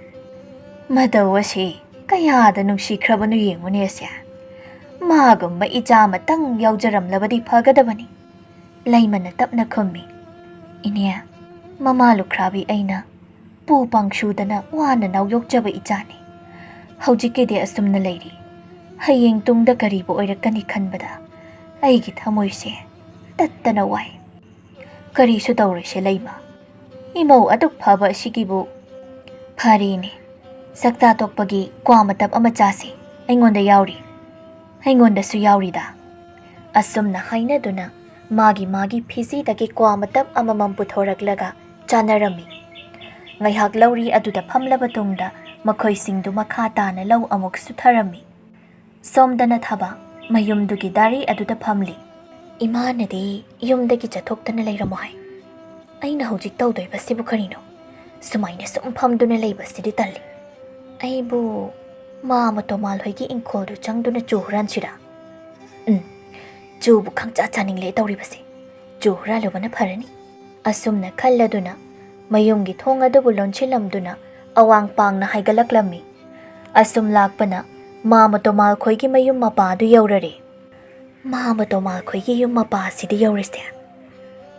"ꯃꯇꯧ ꯑꯁꯤ ꯀꯌꯥꯗ ꯅꯨꯡꯁꯤꯈ꯭ꯔꯕꯅꯣ ꯌꯦꯡꯉꯨꯅꯦ ꯑꯁꯦ꯫ ꯃꯥꯒꯨꯝꯕ ꯏꯆꯥ ꯑꯃꯇꯪ ꯌꯥꯎꯖꯔꯝꯂꯕꯗꯤ ꯐꯒꯗꯕꯅꯤ꯫" ꯂꯩꯃꯅ ꯇꯞꯅ ꯈꯨꯝꯃꯤ, "ꯏꯅꯦ, ꯃꯃꯥ ꯂꯨꯈ꯭ꯔꯥꯕꯤ ꯑꯩꯅ ꯄꯨ ꯄꯥꯡꯁꯨꯗꯅ ꯋꯥꯅ ꯅꯥꯎ ꯌꯣꯛꯆꯕ ꯏꯆꯥꯅꯤ꯫ ꯍꯧꯖꯤꯛꯀꯤꯗꯤ ꯑꯁꯨꯝꯅ ꯂꯩꯔꯤ꯫ ꯍꯌꯦꯡ ꯇꯨꯡꯗ ꯀꯔꯤꯕꯨ ꯑꯣꯏꯔꯛꯀꯅꯤ ꯈꯟꯕꯗ ꯑꯩꯒꯤ ꯊꯃꯣꯏꯁꯦ ꯇꯠꯇꯅ ꯋꯥꯏ꯫ ꯀꯔꯤꯁꯨ ꯇꯧꯔꯣꯏꯁꯦ ꯂꯩꯃ꯫ ꯏꯃꯧ ꯑꯗꯨꯛ ꯐꯕ ꯑꯁꯤꯒꯤꯕꯨ꯫ ꯐꯔꯦꯅꯦ, ꯆꯥꯛꯆꯥ ꯇꯣꯛꯄꯒꯤ ꯀ꯭ꯋꯥ ꯃꯇꯞ ꯑꯃ ꯆꯥꯁꯤ꯫ ꯑꯩꯉꯣꯟꯗ ꯌꯥꯎꯔꯤ꯫ ꯑꯩꯉꯣꯟꯗꯁꯨ ꯌꯥꯎꯔꯤꯗ꯫ ꯑꯁꯨꯝꯅ ꯍꯥꯏꯅꯗꯨꯅ ꯃꯥꯒꯤ ꯃꯥꯒꯤ ꯐꯤꯖꯤꯗꯒꯤ ꯀ꯭ꯋꯥ ꯃꯇꯞ ꯑꯃꯃꯝ ꯄꯨꯊꯣꯔꯛꯂꯒ ꯆꯥꯅꯔꯝꯃꯤ꯫ ꯉꯥꯏꯍꯥꯛ ꯂꯧꯔꯤ ꯑꯗꯨꯗ ꯐꯝꯂꯕ ꯇꯨꯡꯗ ꯃꯈꯣꯏꯁꯤꯡꯗꯨ ꯃꯈꯥ ꯇꯥꯅ ꯂꯧ ꯑꯃꯨꯛ ꯁꯨꯊꯔꯝꯃꯤ꯫ ꯁꯣꯝꯗꯅ ꯊꯕ ꯃꯌꯨꯝꯗꯨꯒꯤ ꯗꯥꯔꯤ ꯑꯗꯨꯗ ꯐꯝꯂꯤ꯫ "ꯏꯃꯥꯅꯗꯤ ꯌꯨꯝꯗꯒꯤ ꯆꯠꯊꯣꯛꯇꯅ ꯂꯩꯔꯝꯃꯣ ꯍꯥꯏ꯫ ꯑꯩꯅ ꯍꯧꯖꯤꯛ ꯇꯧꯗꯣꯏꯕꯁꯤꯕꯨ ꯀꯔꯤꯅꯣ? ꯁꯨꯃꯥꯏꯅ ꯁꯨꯝ ꯐꯝꯗꯨꯅ ꯂꯩꯕꯁꯤꯗꯤ ꯇꯜꯂꯤ꯫ ꯑꯩꯕꯨ ꯃꯥ ꯃꯇꯣꯃꯥꯜ ꯍꯣꯏꯒꯤ ꯏꯪꯈꯣꯜꯗꯨ ꯆꯪꯗꯨꯅ ꯆꯨ ꯍꯨꯔꯥꯟꯁꯤꯔꯥ? ꯎꯝ, ꯆꯨꯕꯨ ꯈꯪꯆꯥ ꯆꯥꯅꯤꯡꯂꯦ ꯇꯧꯔꯤꯕꯁꯦ꯫ ꯆꯨ ꯍꯨꯔꯥꯜꯂꯨꯕꯅ ꯐꯔꯅꯤ"꯫ ꯑꯁꯨꯝꯅ ꯈꯜꯂꯗꯨꯅ ꯃꯌꯨꯝꯒꯤ ꯊꯣꯡ ꯑꯗꯨꯕꯨ ꯂꯣꯟꯁꯤꯜꯂꯝꯗꯨꯅ ꯑꯋꯥꯡ ꯄꯥꯡꯅ ꯍꯥꯏꯒꯠꯂꯛꯂꯝꯃꯤ꯫ ꯑꯁꯨꯝ ꯂꯥꯛꯄꯅ ꯃꯥ ꯃꯇꯣꯃꯥꯜ ꯈꯣꯏꯒꯤ ꯃꯌꯨꯝ ꯃꯄꯥ ꯑꯗꯨ ꯌꯧꯔꯔꯦ꯫ ꯃꯥ ꯃꯇꯣꯃꯥꯜ ꯈꯣꯏꯒꯤ ꯌꯨꯝ ꯃꯄꯥ ꯑꯁꯤꯗ ꯌꯧꯔꯤꯁꯦ꯫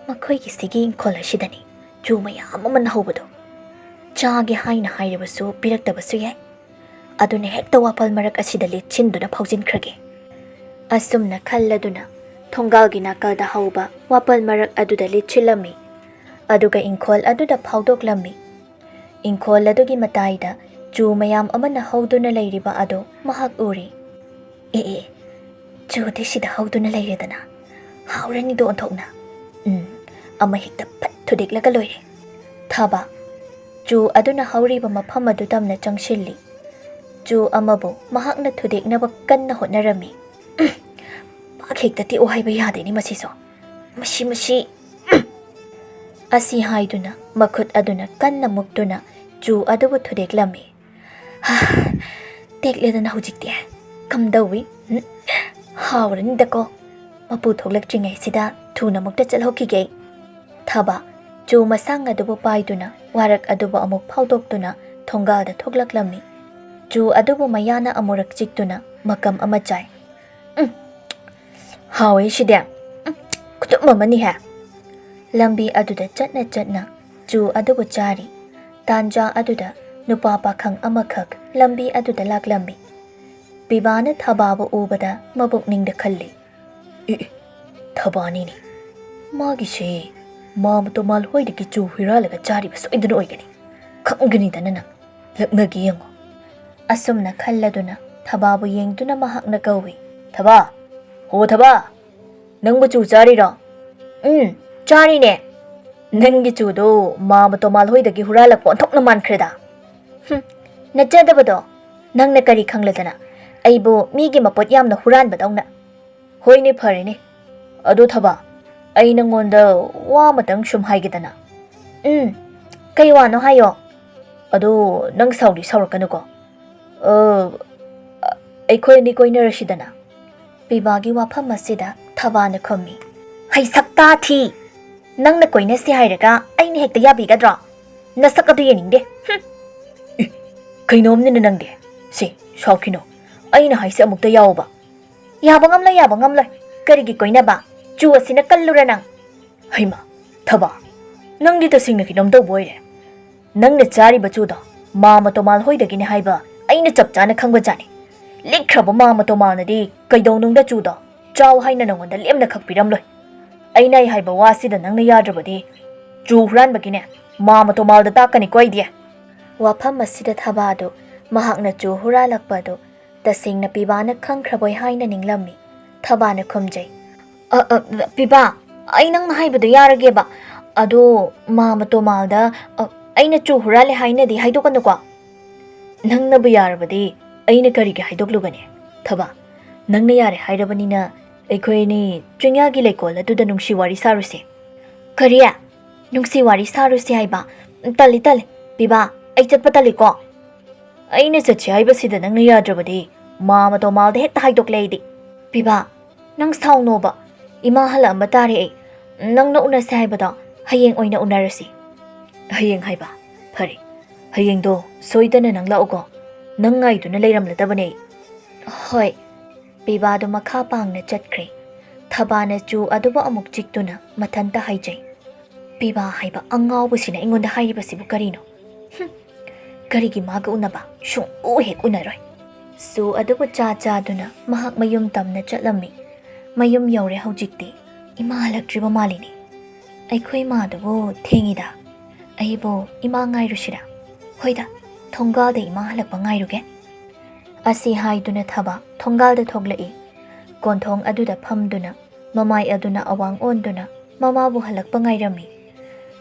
ꯃꯈꯣꯏꯒꯤꯁꯤꯒꯤ ꯏꯪꯈꯣꯜ ꯑꯁꯤꯗꯅꯤ ꯆꯨ ꯃꯌꯥꯝ ꯑꯃ ꯍꯧꯕꯗꯣ꯫ ꯆꯥꯒꯦ ꯍꯥꯏꯅ ꯍꯥꯏꯔꯕꯁꯨ ꯄꯤꯔꯛꯇꯕꯁꯨ ꯌꯥꯏ꯫ ꯑꯗꯨꯅ ꯍꯦꯛꯇ ꯋꯥꯄꯜ ꯃꯔꯛ ꯑꯁꯤꯗ ꯂꯤꯠꯁꯤꯟꯗꯨꯅ ꯐꯥꯎꯖꯤꯟꯈ꯭ꯔꯒꯦ꯫ ꯑꯁꯨꯝꯅ ꯈꯜꯂꯗꯨꯅ ꯊꯣꯡꯒꯥꯜꯒꯤ ꯅꯥꯀꯜꯗ ꯍꯧꯕ ꯋꯥꯄꯜ ꯃꯔꯛ ꯑꯗꯨꯗ ꯂꯤꯠꯁꯤꯜꯂꯝꯃꯤ꯫ ꯑꯗꯨꯒ ꯏꯪꯈꯣꯜ ꯑꯗꯨꯗ ꯐꯥꯎꯗꯣꯛꯂꯝꯃꯤ꯫ ꯏꯪꯈꯣꯜ ꯑꯗꯨꯒꯤ ꯃꯇꯥꯏꯗ ꯆꯨ ꯃꯌꯥꯝ ꯑꯃꯅ ꯍꯧꯗꯨꯅ ꯂꯩꯔꯤꯕ ꯑꯗꯨ ꯃꯍꯥꯛ ꯎꯔꯤ꯫ "ꯑꯦ ꯑꯦ, ꯆꯨꯗꯤ ꯁꯤꯗ ꯍꯧꯗꯨꯅ ꯂꯩꯔꯦꯗꯅ꯫ ꯍꯥꯎꯔꯅꯤꯗꯣ ꯑꯣꯟꯊꯣꯛꯅ꯫ ꯎꯝ, ꯑꯃ ꯍꯦꯛꯇ ꯐꯠ ꯊꯨꯗꯦꯛꯂꯒ ꯂꯣꯏꯔꯦ"꯫ ꯊꯕ ꯆꯨ ꯑꯗꯨꯅ ꯍꯧꯔꯤꯕ ꯃꯐꯝ ꯑꯗꯨ ꯇꯝꯅ ꯆꯪꯁꯤꯜꯂꯤ꯫ ꯆꯨ ꯑꯃꯕꯨ ꯃꯍꯥꯛꯅ ꯊꯨꯗꯦꯛꯅꯕ ꯀꯟꯅ ꯍꯣꯠꯅꯔꯝꯃꯤ꯫ "ꯎꯝ, ꯄꯥꯛ ꯍꯦꯛꯇ ꯇꯦꯛꯎ ꯍꯥꯏꯕ ꯌꯥꯗꯦꯅꯦ ꯃꯁꯤꯁꯨ꯫ ꯃꯁꯤ, ꯃꯁꯤ"꯫ ꯎꯝ꯫ ꯑꯁꯤ ꯍꯥꯏꯗꯨꯅ ꯃꯈꯨꯠ ꯑꯗꯨꯅ ꯀꯟꯅ ꯃꯨꯛꯇꯨꯅ ꯆꯨ ꯑꯗꯨꯕꯨ ꯊꯨꯗꯦꯛꯂꯝꯃꯤ꯫ "ꯍꯥ, ꯇꯦꯛꯂꯦꯗꯅ ꯍꯧꯖꯤꯛꯇꯤ꯫ ꯀꯝꯗꯧꯏ? ꯎꯝ, ꯍꯥꯎꯔꯅꯤꯗꯀꯣ꯫ ꯃꯄꯨ ꯊꯣꯛꯂꯛꯇ꯭ꯔꯤꯉꯩꯁꯤꯗ ꯊꯨꯅ ꯑꯃꯨꯛꯇ ꯆꯠꯍꯧꯈꯤꯒꯦ"꯫ ꯊꯕ ꯆꯨ ꯃꯁꯥꯡ ꯑꯗꯨꯕꯨ ꯄꯥꯏꯗꯨꯅ ꯋꯥꯔꯛ ꯑꯗꯨꯕꯨ ꯑꯃꯨꯛ ꯐꯥꯎꯗꯣꯛꯇꯨꯅ ꯊꯣꯡꯒꯥꯜꯗ ꯊꯣꯛꯂꯛꯂꯝꯃꯤ꯫ ꯆꯨ ꯑꯗꯨꯕꯨ ꯃꯌꯥꯅ ꯑꯃꯨꯔꯛ ꯆꯤꯛꯇꯨꯅ ꯃꯀꯝ ꯑꯃ ꯆꯥꯏ꯫ "ꯎꯝ, ꯍꯥꯎꯋꯦ ꯁꯤꯗꯤ꯫ ꯎꯝ, ꯈꯨꯇꯨꯝ ꯑꯃꯅꯤꯍꯦ"꯫ ꯂꯝꯕꯤ ꯑꯗꯨꯗ ꯆꯠꯅ ꯆꯠꯅ ꯆꯨ ꯑꯗꯨꯕꯨ ꯆꯥꯔꯤ꯫ ꯇꯥꯟꯖꯥ ꯑꯗꯨꯗ ꯅꯨꯄꯥ ꯄꯥꯈꯪ ꯑꯃꯈꯛ ꯂꯝꯕꯤ ꯑꯗꯨꯗ ꯂꯥꯛꯂꯝꯃꯤ꯫ ꯄꯤꯕꯥꯅ ꯊꯕꯥꯕꯨ ꯎꯕꯗ ꯃꯄꯨꯛꯅꯤꯡꯗ ꯈꯜꯂꯤ, "ꯏ, ꯏ, ꯊꯕꯥꯅꯤꯅꯦ꯫ ꯃꯥꯒꯤꯁꯦ ꯃꯥꯃ ꯇꯣꯃꯥꯜ ꯍꯣꯏꯗꯒꯤ ꯆꯨ ꯍꯨꯔꯥꯜꯂꯒ ꯆꯥꯔꯤꯕ ꯁꯣꯏꯗꯅ ꯑꯣꯏꯒꯅꯤ꯫ ꯈꯪꯒꯅꯤꯗꯅ ꯅꯪ꯫ ꯂꯛꯅꯒꯦ ꯌꯦꯡꯉꯣ꯫ ꯑꯁꯨꯝꯅ ꯈꯜꯂꯗꯨꯅ ꯊꯕꯥꯕꯨ ꯌꯦꯡꯗꯨꯅ ꯃꯍꯥꯛꯅ ꯀꯧꯏ, "ꯊꯕꯥ! ꯍꯣ ꯊꯕꯥ! ꯅꯪꯕꯨ ꯆꯨ ꯆꯥꯔꯤꯔꯣ?" "ꯎꯝ, ꯆꯥꯔꯤꯅꯦ꯫ ꯅꯪꯒꯤ ꯆꯨꯗꯣ ꯃꯥꯃ ꯇꯣꯃꯥꯜ ꯍꯣꯏꯗꯒꯤ ꯍꯨꯔꯥꯜꯂꯛꯄ ꯑꯣꯟꯊꯣꯛꯅ ꯃꯥꯟꯈ꯭ꯔꯦꯗ꯫" "ꯍꯨꯝ, ꯅꯠꯆꯗꯕꯗꯣ꯫ ꯅꯪꯅ ꯀꯔꯤ ꯈꯪꯂꯗꯅ? ꯑꯩꯕꯨ ꯃꯤꯒꯤ ꯃꯄꯣꯠ ꯌꯥꯝꯅ ꯍꯨꯔꯥꯟꯕꯗꯧꯅ?" "ꯍꯣꯏꯅꯦ, ꯐꯔꯦꯅꯦ꯫ ꯑꯗꯣ ꯊꯕꯥ, ꯑꯩ ꯅꯪꯉꯣꯟꯗ ꯋꯥ ꯑꯃꯇꯪ ꯁꯨꯝ ꯍꯥꯏꯒꯦꯗꯅ꯫" "ꯎꯝ, ꯀꯩ ꯋꯥꯅꯣ ꯍꯥꯏꯌꯣ꯫" "ꯑꯗꯣ ꯅꯪ ꯁꯥꯎꯗꯤ ꯁꯥꯎꯔꯛꯀꯅꯨꯀꯣ꯫ ꯑ, ꯑꯩꯈꯣꯏ ꯑꯅꯤ ꯀꯣꯏꯅꯔꯁꯤꯗꯅ꯫" ꯄꯤꯕꯥꯒꯤ ꯋꯥꯐꯝ ꯑꯁꯤꯗ ꯊꯕꯥꯅ ꯈꯨꯝꯃꯤ, "ꯍꯩ ꯁꯛꯇꯥ ꯊꯤ! ꯅꯪꯅ ꯀꯣꯏꯅꯁꯤ ꯍꯥꯏꯔꯒ ꯑꯩꯅ ꯍꯦꯛꯇ ꯌꯥꯕꯤꯒꯗ꯭ꯔꯣ? ꯅꯁꯛ ꯑꯗꯨ ꯌꯦꯡꯅꯤꯡꯗꯦ꯫ ꯍꯨꯝ!" "ꯏ, ꯀꯩꯅꯣꯝꯅꯤꯅ ꯅꯪꯗꯤ꯫ ꯁꯦ, ꯁꯥꯎꯈꯤꯅꯣ꯫ ꯑꯩꯅ ꯍꯥꯏꯁꯦ ꯑꯃꯨꯛꯇ ꯌꯥꯎꯕ꯫" "ꯌꯥꯕ ꯉꯝꯂꯣꯏ, ꯌꯥꯕ ꯉꯝꯂꯣꯏ꯫ ꯀꯔꯤꯒꯤ ꯀꯣꯏꯅꯕ? ꯆꯨ ꯑꯁꯤꯅ ꯀꯜꯂꯨꯔ ꯅꯪ?" "ꯍꯩꯃꯥ, ꯊꯕꯥ, ꯅꯪꯗꯤ ꯇꯁꯦꯡꯅ ꯀꯩꯅꯣꯝ ꯇꯧꯕ ꯑꯣꯏꯔꯦ꯫ ꯅꯪꯅ ꯆꯥꯔꯤꯕ ꯆꯨꯗꯣ ꯃꯥꯃ ꯇꯣꯃꯥꯜ ꯍꯣꯏꯗꯒꯤꯅꯦ ꯍꯥꯏꯕ ꯑꯩꯅ ꯆꯞ ꯆꯥꯅ ꯈꯪꯕꯖꯥꯠꯅꯤ꯫ ꯂꯤꯛꯈ꯭ꯔꯕ ꯃꯥꯃ ꯇꯣꯃꯥꯜꯅꯗꯤ ꯀꯩꯗꯧꯅꯨꯡꯗ ꯆꯨꯗꯣ ꯆꯥꯎ ꯍꯥꯏꯅ ꯅꯪꯉꯣꯟꯗ ꯂꯦꯝꯅ ꯈꯛ ꯄꯤꯔꯝꯂꯣꯏ꯫ ꯑꯩꯅ ꯑꯩ ꯍꯥꯏꯕ ꯋꯥꯁꯤꯗ ꯅꯪꯅ ꯌꯥꯗ꯭ꯔꯕꯗꯤ ꯆꯨ ꯍꯨꯔꯥꯟꯕꯒꯤꯅꯦ ꯃꯥꯃ ꯇꯣꯃꯥꯜꯗ ꯇꯥꯛꯀꯅꯤꯀꯣ ꯑꯩꯗꯤ꯫" ꯋꯥꯐꯝ ꯑꯁꯤꯗ ꯊꯕꯥꯗꯨ ꯃꯍꯥꯛꯅ ꯆꯨ ꯍꯨꯔꯥꯜꯂꯛꯄ ꯑꯗꯨ ꯇꯁꯦꯡꯅ ꯄꯤꯕꯥꯅ ꯈꯪꯈ꯭ꯔꯕꯣꯏ ꯍꯥꯏꯅ ꯅꯤꯡꯂꯝꯃꯤ꯫ ꯊꯕꯥꯅ ꯈꯨꯝꯖꯩ, "ꯑ, ꯑ, ꯄꯤꯕꯥ, ꯑꯩ ꯅꯪꯅ ꯍꯥꯏꯕꯗꯣ ꯌꯥꯔꯒꯦꯕ꯫ ꯑꯗꯣ ꯃꯥꯃ ꯇꯣꯃꯥꯜꯗ, ꯑ, ꯑꯩꯅ ꯆꯨ ꯍꯨꯔꯥꯜꯂꯦ ꯍꯥꯏꯅꯗꯤ ꯍꯥꯏꯗꯣꯛꯀꯅꯨꯀꯣ꯫" "ꯅꯪꯅꯕꯨ ꯌꯥꯔꯕꯗꯤ ꯑꯩꯅ ꯀꯔꯤꯒꯤ ꯍꯥꯏꯗꯣꯛꯂꯨꯒꯅꯤ? ꯊꯕꯥ, ꯅꯪꯅ ꯌꯥꯔꯦ ꯍꯥꯏꯔꯕꯅꯤꯅ ꯑꯩꯈꯣꯏ ꯑꯅꯤ ꯆꯤꯡꯌꯥꯒꯤ ꯂꯩꯀꯣꯜ ꯑꯗꯨꯗ ꯅꯨꯡꯁꯤ ꯋꯥꯔꯤ ꯁꯥꯔꯨꯁꯦ꯫" "ꯀꯔꯤ? ꯅꯨꯡꯁꯤ ꯋꯥꯔꯤ ꯁꯥꯔꯨꯁꯦ ꯍꯥꯏꯕ? ꯇꯜꯂꯤ, ꯇꯜꯂꯤ꯫ ꯄꯤꯕꯥ, ꯑꯩ ꯆꯠꯄ ꯇꯜꯂꯤꯀꯣ꯫" "ꯑꯩꯅ ꯆꯠꯁꯦ ꯍꯥꯏꯕꯁꯤꯗ ꯅꯪꯅ ꯌꯥꯗ꯭ꯔꯕꯗꯤ ꯃꯥꯃ ꯇꯣꯃꯥꯜꯗ ꯍꯦꯛꯇ ꯍꯥꯏꯗꯣꯛꯂꯦ ꯑꯩꯗꯤ꯫" "ꯄꯤꯕꯥ, ꯅꯪ ꯁꯥꯎꯅꯣꯕ꯫ ꯏꯃꯥ ꯍꯜꯂꯛꯑꯝꯕ ꯇꯥꯔꯦ ꯑꯩ꯫ ꯅꯪꯅ ꯎꯅꯁꯦ ꯍꯥꯏꯕꯗꯣ ꯍꯌꯦꯡ ꯑꯣꯏꯅ ꯎꯅꯔꯁꯤ꯫" "ꯍꯌꯦꯡ ꯍꯥꯏꯕ? ꯐꯔꯦ, ꯍꯌꯦꯡꯗꯣ ꯁꯣꯏꯗꯅ ꯅꯪ ꯂꯥꯛꯎꯀꯣ꯫ ꯅꯪ ꯉꯥꯏꯗꯨꯅ ꯂꯩꯔꯝꯂꯗꯕꯅꯦ ꯑꯩ꯫" "ꯍꯣꯏ꯫" ꯄꯤꯕꯥꯗꯨ ꯃꯈꯥ ꯄꯥꯡꯅ ꯆꯠꯈ꯭ꯔꯦ꯫ ꯊꯕꯥꯅ ꯆꯨ ꯑꯗꯨꯕꯨ ꯑꯃꯨꯛ ꯆꯤꯛꯇꯨꯅ ꯃꯊꯟꯇ ꯍꯥꯏꯖꯩ, "ꯄꯤꯕꯥ ꯍꯥꯏꯕ ꯑꯉꯥꯎꯕꯁꯤꯅ ꯑꯩꯉꯣꯟꯗ ꯍꯥꯏꯔꯤꯕꯁꯤꯕꯨ ꯀꯔꯤꯅꯣ? ꯍꯨꯝ! ꯀꯔꯤꯒꯤ ꯃꯥꯒ ꯎꯅꯕ? ꯁꯨꯡꯎ ꯍꯦꯛ ꯎꯅꯔꯣꯏ꯫" ꯆꯨ ꯑꯗꯨꯕꯨ ꯆꯥ ꯆꯥꯗꯨꯅ ꯃꯍꯥꯛ ꯃꯌꯨꯝ ꯇꯝꯅ ꯆꯠꯂꯝꯃꯤ꯫ ꯃꯌꯨꯝ ꯌꯧꯔꯦ ꯍꯧꯖꯤꯛꯇꯤ꯫ "ꯏꯃꯥ ꯍꯜꯂꯛꯇ꯭ꯔꯤꯕ ꯃꯥꯜꯂꯤꯅꯦ꯫ ꯑꯩꯈꯣꯏ ꯏꯃꯥꯗꯨꯕꯨ ꯊꯦꯡꯉꯤꯗ꯫ ꯑꯩꯕꯨ ꯏꯃꯥ ꯉꯥꯏꯔꯨꯁꯤꯔꯥ? ꯍꯣꯏꯗ, ꯊꯣꯡꯒꯥꯜꯗ ꯏꯃꯥ ꯍꯜꯂꯛꯄ ꯉꯥꯏꯔꯨꯒꯦ"꯫ ꯑꯁꯤ ꯍꯥꯏꯗꯨꯅ ꯊꯕꯥ ꯊꯣꯡꯒꯥꯜꯗ ꯊꯣꯛꯂꯛꯏ꯫ ꯀꯣꯟꯊꯣꯡ ꯑꯗꯨꯗ ꯐꯝꯗꯨꯅ, ꯃꯃꯥꯏ ꯑꯗꯨꯅ ꯑꯋꯥꯡ ꯑꯣꯟꯗꯨꯅ ꯃꯃꯥꯕꯨ ꯍꯜꯂꯛꯄ ꯉꯥꯏꯔꯝꯃꯤ꯫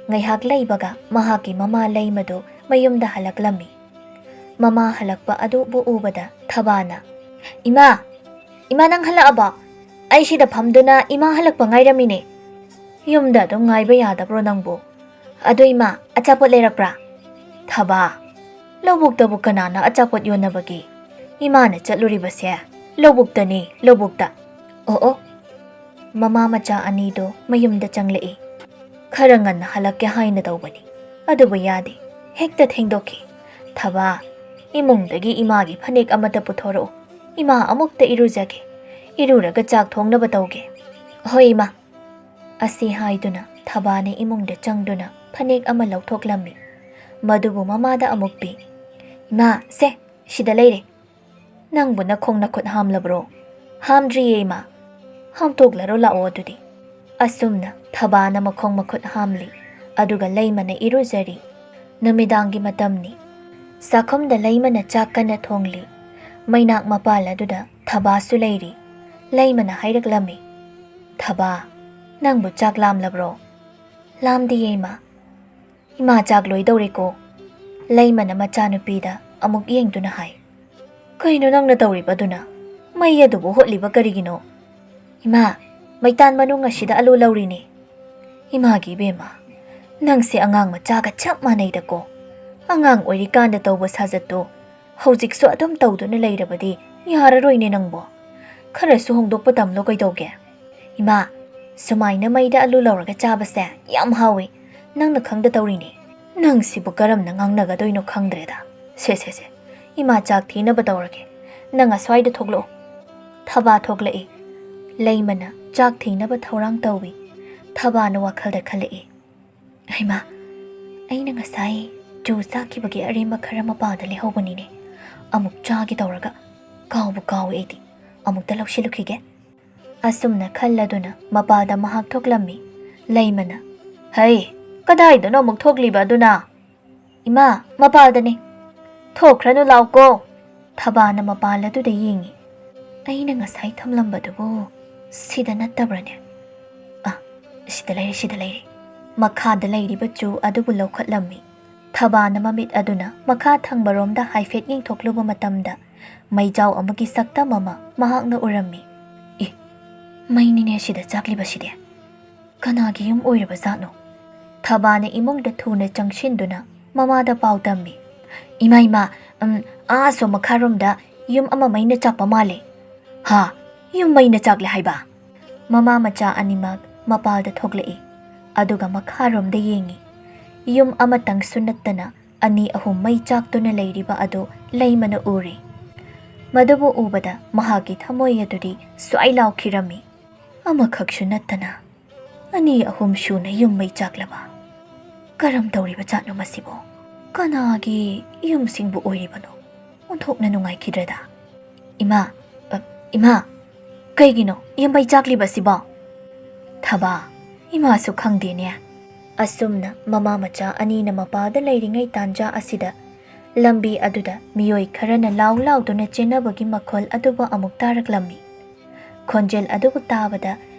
ꯉꯥꯏꯍꯥꯛ ꯂꯩꯕꯒ ꯃꯍꯥꯛꯀꯤ ꯃꯃꯥ ꯂꯩꯃꯗꯨ ꯃꯌꯨꯝꯗ ꯍꯜꯂꯛꯂꯝꯃꯤ꯫ ꯃꯃꯥ ꯍꯜꯂꯛꯄ ꯑꯗꯨꯕꯨ ꯎꯕꯗ ꯊꯕꯥꯅ, "ꯏꯃꯥ! ꯏꯃꯥ, ꯅꯪ ꯍꯜꯂꯛꯑꯕꯣ? ꯑꯩ ꯁꯤꯗ ꯐꯝꯗꯨꯅ ꯏꯃꯥ ꯍꯜꯂꯛꯄ ꯉꯥꯏꯔꯝꯃꯤꯅꯦ꯫ ꯌꯨꯝꯗ ꯑꯗꯨꯝ ꯉꯥꯏꯕ ꯌꯥꯗꯕ꯭ꯔꯣ ꯅꯪꯕꯨ? ꯑꯗꯣ ꯏꯃꯥ, ꯑꯆꯥꯄꯣꯠ ꯂꯩꯔꯛꯄ꯭ꯔꯥ?" "ꯊꯕꯥ, ꯂꯧꯕꯨꯛꯇꯕꯨ ꯀꯅꯥꯅ ꯑꯆꯥꯄꯣꯠ ꯌꯣꯟꯅꯕꯒꯦ? ꯏꯃꯥꯅ ꯆꯠꯂꯨꯔꯤꯕꯁꯦ ꯂꯧꯕꯨꯛꯇꯅꯤ, ꯂꯧꯕꯨꯛꯇ"꯫ ꯑꯣ ꯑꯣ꯫ ꯃꯃꯥ ꯃꯆꯥ ꯑꯅꯤꯗꯣ ꯃꯌꯨꯝꯗ ꯆꯪꯂꯛꯏ꯫ "ꯈꯔ ꯉꯟꯅ ꯍꯜꯂꯛꯀꯦ ꯍꯥꯏꯅ ꯇꯧꯕꯅꯤ, ꯑꯗꯨꯕꯨ ꯌꯥꯗꯦ, ꯍꯦꯛꯇ ꯊꯦꯡꯗꯣꯛꯈꯤ꯫ ꯊꯕꯥ, ꯏꯃꯨꯡꯗꯒꯤ ꯏꯃꯥꯒꯤ ꯐꯅꯦꯛ ꯑꯃꯠꯇ ꯄꯨꯊꯣꯔꯛꯎ, ꯏꯃꯥ ꯑꯃꯨꯛꯇ ꯏꯔꯨꯖꯒꯦ, ꯏꯔꯨꯔꯒ ꯆꯥꯛ ꯊꯣꯡꯅꯕ ꯇꯧꯒꯦ"꯫ "ꯍꯣꯏ ꯏꯃꯥ"꯫ ꯑꯁꯤ ꯍꯥꯏꯗꯨꯅ ꯊꯕꯥꯅ ꯏꯃꯨꯡꯗ ꯆꯪꯗꯨꯅ ꯐꯅꯦꯛ ꯑꯃ ꯂꯧꯊꯣꯛꯂꯝꯃꯤ꯫ ꯃꯗꯨꯕꯨ ꯃꯃꯥꯗ ꯑꯃꯨꯛ ꯄꯤ꯫ "ꯏꯃꯥ, ꯁꯦ, ꯁꯤꯗ ꯂꯩꯔꯦ꯫ ꯅꯪꯕꯨ ꯅꯈꯣꯡ ꯅꯈꯨꯠ ꯍꯥꯝꯂꯕ꯭ꯔꯣ?" "ꯍꯥꯝꯗ꯭ꯔꯤꯌꯦ ꯏꯃꯥ"꯫ "ꯍꯥꯝꯊꯣꯛꯂꯔꯣ ꯂꯥꯛꯑꯣ ꯑꯗꯨꯗꯤ"꯫ ꯑꯁꯨꯝꯅ ꯊꯕꯥꯅ ꯃꯈꯣꯡ ꯃꯈꯨꯠ ꯍꯥꯝꯂꯤ, ꯑꯗꯨꯒ ꯂꯩꯃꯅ ꯏꯔꯨꯖꯔꯤ꯫ ꯅꯨꯃꯤꯗꯥꯡꯒꯤ ꯃꯇꯝꯅꯤ꯫ ꯆꯥꯛꯈꯨꯝꯗ ꯂꯩꯃꯅ ꯆꯥꯛ ꯀꯟꯅ ꯊꯣꯡꯂꯤ꯫ ꯃꯩꯅꯥꯛ ꯃꯄꯥꯜ ꯑꯗꯨꯗ ꯊꯕꯥꯁꯨ ꯂꯩꯔꯤ꯫ ꯂꯩꯃꯅ ꯍꯥꯏꯔꯛꯂꯝꯃꯤ, "ꯊꯕꯥ, ꯅꯪꯕꯨ ꯆꯥꯛ ꯂꯥꯝꯂꯕ꯭ꯔꯣ?" "ꯂꯥꯝꯗꯤꯌꯦ ꯏꯃꯥ"꯫ "ꯏꯃꯥ, ꯆꯥꯛ ꯂꯣꯏꯗꯧꯔꯦꯀꯣ"꯫ ꯂꯩꯃꯅ ꯃꯆꯥꯅꯨꯄꯤꯗ ꯑꯃꯨꯛ ꯌꯦꯡꯗꯨꯅ ꯍꯥꯏ꯫ "ꯀꯩꯅꯣ ꯅꯪꯅ ꯇꯧꯔꯤꯕꯗꯨꯅ? ꯃꯩ ꯑꯗꯨꯕꯨ ꯍꯣꯠꯂꯤꯕ ꯀꯔꯤꯒꯤꯅꯣ?" "ꯏꯃꯥ, ꯃꯩꯇꯥꯟ ꯃꯅꯨꯡ ꯑꯁꯤꯗ ꯑꯂꯨ ꯂꯧꯔꯤꯅꯦ"꯫ "ꯏꯃꯥꯒꯤ ꯏꯕꯦꯝꯃ, ꯅꯪꯁꯦ ꯑꯉꯥꯡ ꯃꯆꯥꯒ ꯆꯞ ꯃꯥꯟꯅꯩꯗꯀꯣ꯫ ꯑꯉꯥꯡ ꯑꯣꯏꯔꯤꯀꯥꯟꯗ ꯇꯧꯕ ꯁꯥꯖꯠꯇꯣ ꯍꯧꯖꯤꯛꯁꯨ ꯑꯗꯨꯝ ꯇꯧꯗꯨꯅ ꯂꯩꯔꯕꯗꯤ ꯌꯥꯔꯔꯣꯏꯅꯦ ꯅꯪꯕꯣ꯫ ꯈꯔꯁꯨ ꯍꯣꯡꯗꯣꯛꯄ ꯇꯝꯂꯣ ꯀꯩꯗꯧꯒꯦ?" "ꯏꯃꯥ, ꯁꯨꯃꯥꯏꯅ ꯃꯩꯗ ꯑꯂꯨ ꯂꯧꯔꯒ ꯆꯥꯕꯁꯦ ꯌꯥꯝ ꯍꯥꯎꯋꯤ꯫ ꯅꯪꯅ ꯈꯪꯗ ꯇꯧꯔꯤꯅꯦ꯫ ꯅꯪꯁꯤꯕꯨ ꯀꯔꯝꯅ ꯉꯥꯡꯅꯒꯗꯣꯏꯅꯣ ꯈꯪꯗ꯭ꯔꯦꯗ꯫ ꯁꯦ, ꯁꯦ, ꯁꯦ, ꯏꯃꯥ ꯆꯥꯛ ꯊꯤꯅꯕ ꯇꯧꯔꯒꯦ꯫ ꯅꯪ ꯑꯁ꯭ꯋꯥꯏꯗ ꯊꯣꯛꯂꯛꯑꯣ"꯫ ꯊꯕꯥ ꯊꯣꯛꯂꯛꯏ꯫ ꯂꯩꯃꯅ ꯆꯥꯛ ꯊꯤꯅꯕ ꯊꯧꯔꯥꯡ ꯇꯧꯏ꯫ ꯊꯕꯥꯅ ꯋꯥꯈꯜꯗ ꯈꯜꯂꯛꯏ, "ꯍꯩꯃꯥ, ꯑꯩꯅ ꯉꯁꯥꯏ ꯆꯨ ꯆꯥꯛꯈꯤꯕꯒꯤ ꯑꯔꯦꯝꯕ ꯈꯔ ꯃꯄꯥꯗ ꯂꯩꯍꯧꯕꯅꯤꯅꯦ꯫ ꯑꯃꯨꯛ ꯆꯥꯒꯦ ꯇꯧꯔꯒ ꯀꯥꯎꯕꯨ ꯀꯥꯎꯏ ꯑꯩꯗꯤ꯫ ꯑꯃꯨꯛꯇ ꯂꯧꯁꯤꯜꯂꯨꯈꯤꯒꯦ"꯫ ꯑꯁꯨꯝꯅ ꯈꯜꯂꯗꯨꯅ ꯃꯄꯥꯜꯗ ꯃꯍꯥꯛ ꯊꯣꯛꯂꯝꯃꯤ꯫ ꯂꯩꯃꯅ, "ꯍꯩ, ꯀꯗꯥꯏꯗꯅꯣ ꯑꯃꯨꯛ ꯊꯣꯛꯂꯤꯕ ꯑꯗꯨꯅ?" "ꯏꯃꯥ, ꯃꯄꯥꯜꯗꯅꯤ꯫ ꯊꯣꯛꯈ꯭ꯔꯅꯨ, ꯂꯥꯎꯀꯣ!" ꯊꯕꯥꯅ ꯃꯄꯥꯜ ꯑꯗꯨꯗ ꯌꯦꯡꯉꯤ꯫ "ꯑꯩꯅ ꯉꯁꯥꯏ ꯊꯝꯂꯝꯕꯗꯨꯕꯨ ꯁꯤꯗ ꯅꯠꯇꯕ꯭ꯔꯅꯦ? ꯑ, ꯁꯤꯗ ꯂꯩꯔꯦ, ꯁꯤꯗ ꯂꯩꯔꯦ!" ꯃꯈꯥꯗ ꯂꯩꯔꯤꯕ ꯆꯨ ꯑꯗꯨꯕꯨ ꯂꯧꯈꯠꯂꯝꯃꯤ꯫ ꯊꯕꯥꯅ ꯃꯃꯤꯠ ꯑꯗꯨꯅ ꯃꯈꯥ ꯊꯪꯕꯔꯣꯝꯗ ꯍꯥꯏꯐꯦꯠ ꯌꯦꯡꯊꯣꯛꯂꯨꯕ ꯃꯇꯝꯗ, ꯃꯩꯖꯥꯎ ꯑꯃꯒꯤ ꯁꯛꯇꯝ ꯑꯃ ꯃꯍꯥꯛꯅ ꯎꯔꯝꯃꯤ꯫ "ꯑꯦ, ꯃꯩꯅꯤꯅꯦ ꯁꯤꯗ ꯆꯥꯛꯂꯤꯕꯁꯤꯗꯤ꯫ ꯀꯅꯥꯒꯤ ꯌꯨꯝ ꯑꯣꯏꯔꯕꯖꯥꯠꯅꯣ?" ꯊꯕꯥꯅ ꯏꯃꯨꯡꯗ ꯊꯨꯅ ꯆꯪꯁꯤꯟꯗꯨꯅ ꯃꯃꯥꯗ ꯄꯥꯎ ꯇꯝꯃꯤ꯫ "ꯏꯃꯥ, ꯏꯃꯥ, ꯎꯝ, ꯑꯥ ꯑꯁꯣꯝ ꯃꯈꯥꯔꯣꯝꯗ ꯌꯨꯝ ꯑꯃ ꯃꯩꯅ ꯆꯥꯛꯄ ꯃꯥꯜꯂꯦ꯫" "ꯍꯥ? ꯌꯨꯝ ꯃꯩꯅ ꯆꯥꯛꯂꯦ ꯍꯥꯏꯕ?" ꯃꯃꯥ ꯃꯆꯥ ꯑꯅꯤꯃꯛ ꯃꯄꯥꯜꯗ ꯊꯣꯛꯂꯛꯏ, ꯑꯗꯨꯒ ꯃꯈꯥꯔꯣꯝꯗ ꯌꯦꯡꯉꯤ꯫ ꯌꯨꯝ ꯑꯃꯇꯪꯁꯨ ꯅꯠꯇꯅ ꯑꯅꯤ ꯑꯍꯨꯝ ꯃꯩ ꯆꯥꯛꯇꯨꯅ ꯂꯩꯔꯤꯕ ꯑꯗꯨ ꯂꯩꯃꯅ ꯎꯔꯦ꯫ ꯃꯗꯨꯕꯨ ꯎꯕꯗ ꯃꯍꯥꯛꯀꯤ ꯊꯃꯣꯏ ꯑꯗꯨꯗꯤ ꯁ꯭ꯋꯥꯏ ꯂꯥꯎꯈꯤꯔꯝꯃꯤ꯫ ꯑꯃꯈꯛꯁꯨ ꯅꯠꯇꯅ ꯑꯅꯤ ꯑꯍꯨꯝ ꯁꯨꯅ ꯌꯨꯝ ꯃꯩ ꯆꯥꯛꯂꯕ? ꯀꯔꯝ ꯇꯧꯔꯤꯕ ꯖꯥꯠꯅꯣ ꯃꯁꯤꯕꯨ? ꯀꯅꯥꯒꯤ ꯌꯨꯝꯁꯤꯡꯕꯨ ꯑꯣꯏꯔꯤꯕꯅꯣ? ꯑꯣꯟꯊꯣꯛꯅ ꯅꯨꯡꯉꯥꯏꯈꯤꯗ꯭ꯔꯦꯗ꯫ "ꯏꯃꯥ, ꯑ, ꯏꯃꯥ, ꯀꯩꯒꯤꯅꯣ ꯌꯨꯝ ꯃꯩ ꯆꯥꯛꯂꯤꯕꯁꯤꯕꯣ?" "ꯊꯕꯥ, ꯏꯃꯥꯁꯨ ꯈꯪꯗꯦꯅꯦ꯫" ꯑꯁꯨꯝꯅ ꯃꯃꯥ ꯃꯆꯥ ꯑꯅꯤꯅ ꯃꯄꯥꯗ ꯂꯩꯔꯤꯉꯩ ꯇꯥꯟꯖꯥ ꯑꯁꯤꯗ ꯂꯝꯕꯤ ꯑꯗꯨꯗ ꯃꯤꯑꯣꯏ ꯈꯔꯅ ꯂꯥꯎ ꯂꯥꯎꯗꯨꯅ ꯆꯦꯟꯅꯕꯒꯤ ꯃꯈꯣꯜ ꯑꯗꯨꯕꯨ ꯑꯃꯨꯛ ꯇꯥꯔꯛꯂꯝꯃꯤ꯫ ꯈꯣꯟꯖꯦꯜ ꯑꯗꯨꯕꯨ ꯇꯥꯕꯗ